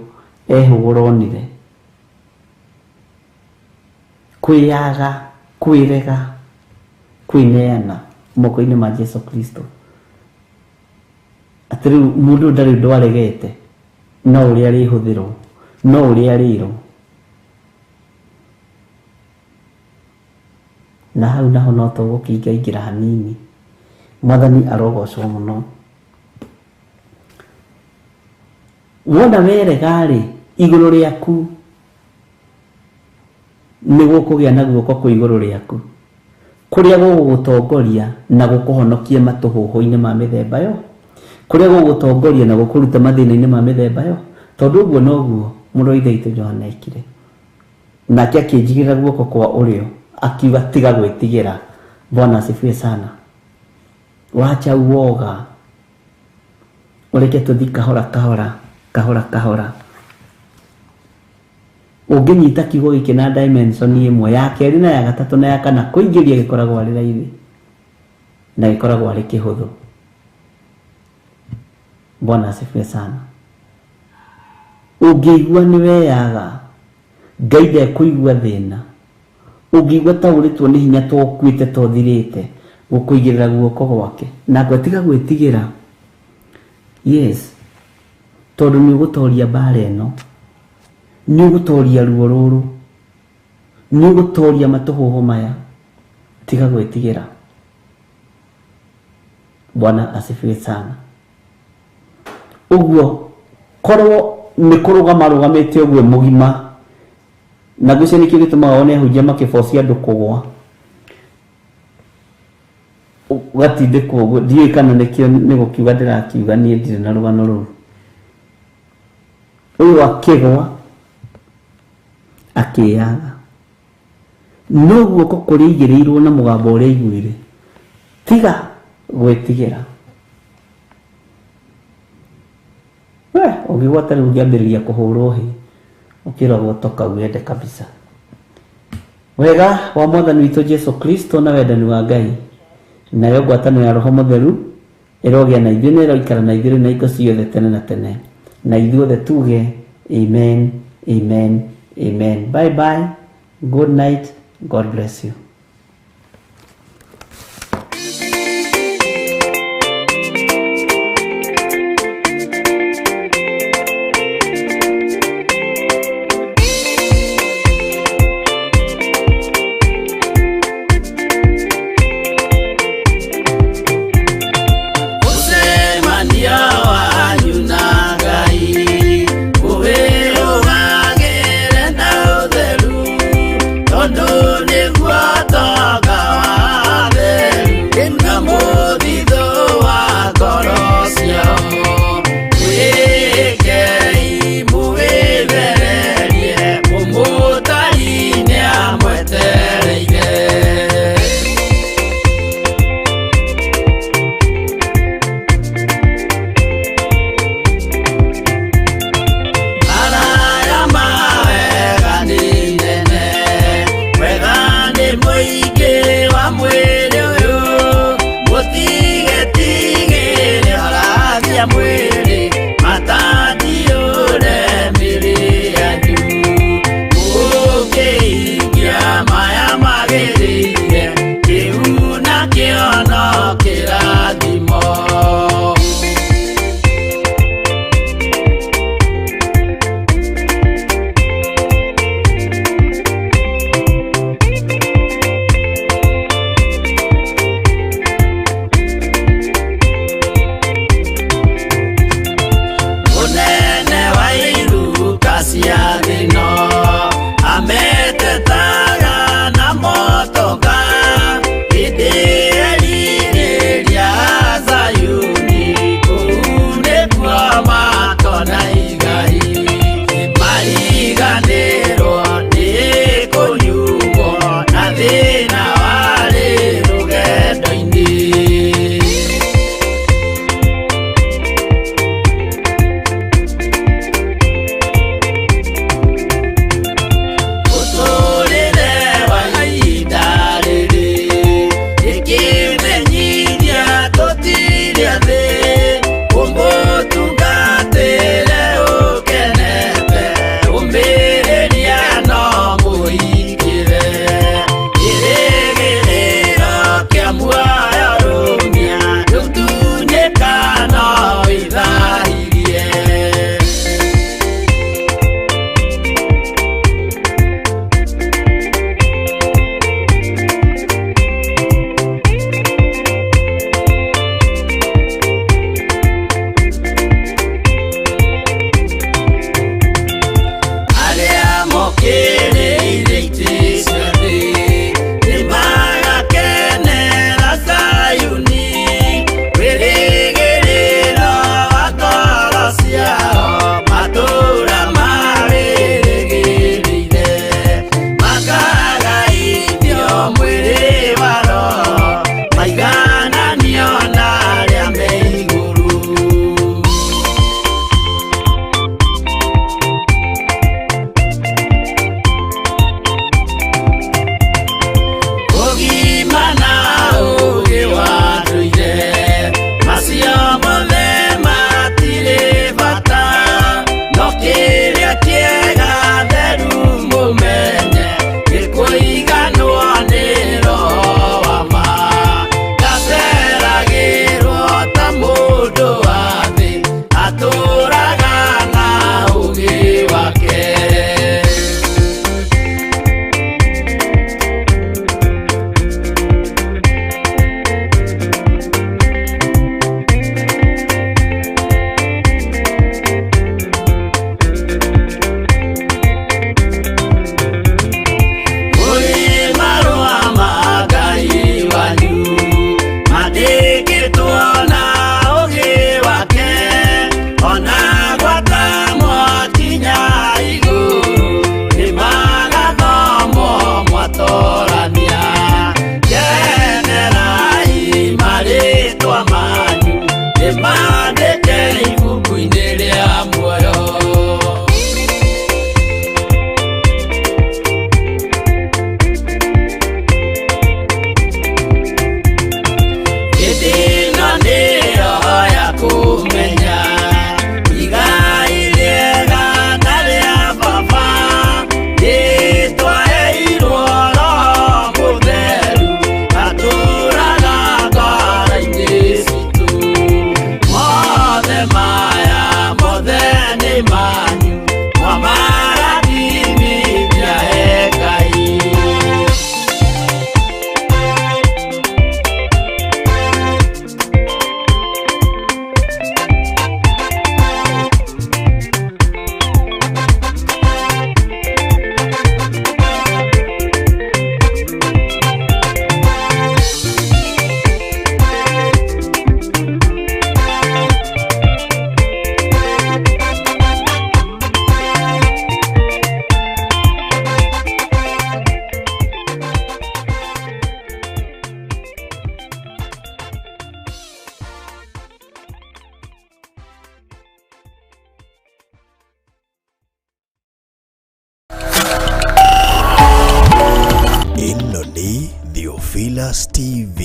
F: ehũgũronire. Kwĩyaga, kwĩrega, kwĩneana moko-inĩ ma Jesu Kristo. Atĩ rĩu mũndũ ndarĩ ũndũ aregete, no ũrĩa arĩhũthĩrwo, no ũrĩa arĩrwo. Na hau naho no tũgũkĩingaingĩra hanini. Mwathani arogocwo mũno. Wona werega rĩ, igũrũ rĩaku nĩ gũkũgĩa na guoko kwĩ igũrũ rĩaku, kũrĩa gũgũgũtongoria na gũkũhonokia matũhũhũ-inĩ ma mĩthemba yo, kũrĩa gũgũtongoria na gũkũruta mathĩna-inĩ ma mĩthemba yo, tondũ ũguo noguo mũrũ wa Ithe witũ Johana ekire. Nake akĩnjigĩrĩra guoko kwa ũrĩo, akiuga tiga gwĩtigĩra. Bwana asifiwe sana. Wacha uoga, ũreke tũthi kahora kahora kahora kahora. Ũngĩnyita kiugo gĩkĩ na dimension ĩmwe, ya kerĩ na ya gatatũ na ya kana, kũingĩria gĩkoragwo arĩ raithi na gĩkoragwo arĩ kĩhũthũ. Bwana asifiwe sana. Ũngĩigua nĩ weyaga, Ngai ndekũigua thĩna. Ũngĩigua ta ũrĩtwo nĩ hinya ta ũkuĩte ta ũthirĩte, gũkũigĩrĩra guoko gwake na ngwetiga gwĩtigĩra. Yes, tondũ nĩ ũgũtoria mbara ĩno, nĩ ũgũtoria ruo rũrũ, nĩ ũgũtoria matũhũhũ maya. Tiga gwĩtigĩra. Bwana asifiwe sana. Ũguo korwo nĩ kũrũgama rũgamĩte ũguo mũgima, na ngwĩciria nĩkĩo gĩtũmaga wone ahunjia makĩbocia andũ kũgwa, ũgatindĩkwo ũguo. Ndiũĩ kana nĩkĩo nĩ gũkiuga ndĩrakiuga, niĩ ndirĩ na rũgano rũu. Ũyũ akĩgwa akĩyaga, no guoko kũrĩa aigĩrĩirwo na mũgambo ũrĩa aiguire, tiga gwĩtigĩra. We ũngĩgwata rĩu ũngĩambĩrĩria kũhũrwo hĩ, ũkĩragwo toka uende kabisa. Wega wa Mwathani witũ Jesu Kristo na wendani wa Ngai nayo ngwatanĩro ya Roho Mũtheru ĩrogĩa na ithuĩ na ĩroikara na ithuĩ rĩu na hingo ciothe tene na tene. Na ithuothe tuge amen, amen, amen. Bye bye, good night, God bless you.
C: Theophilus TV.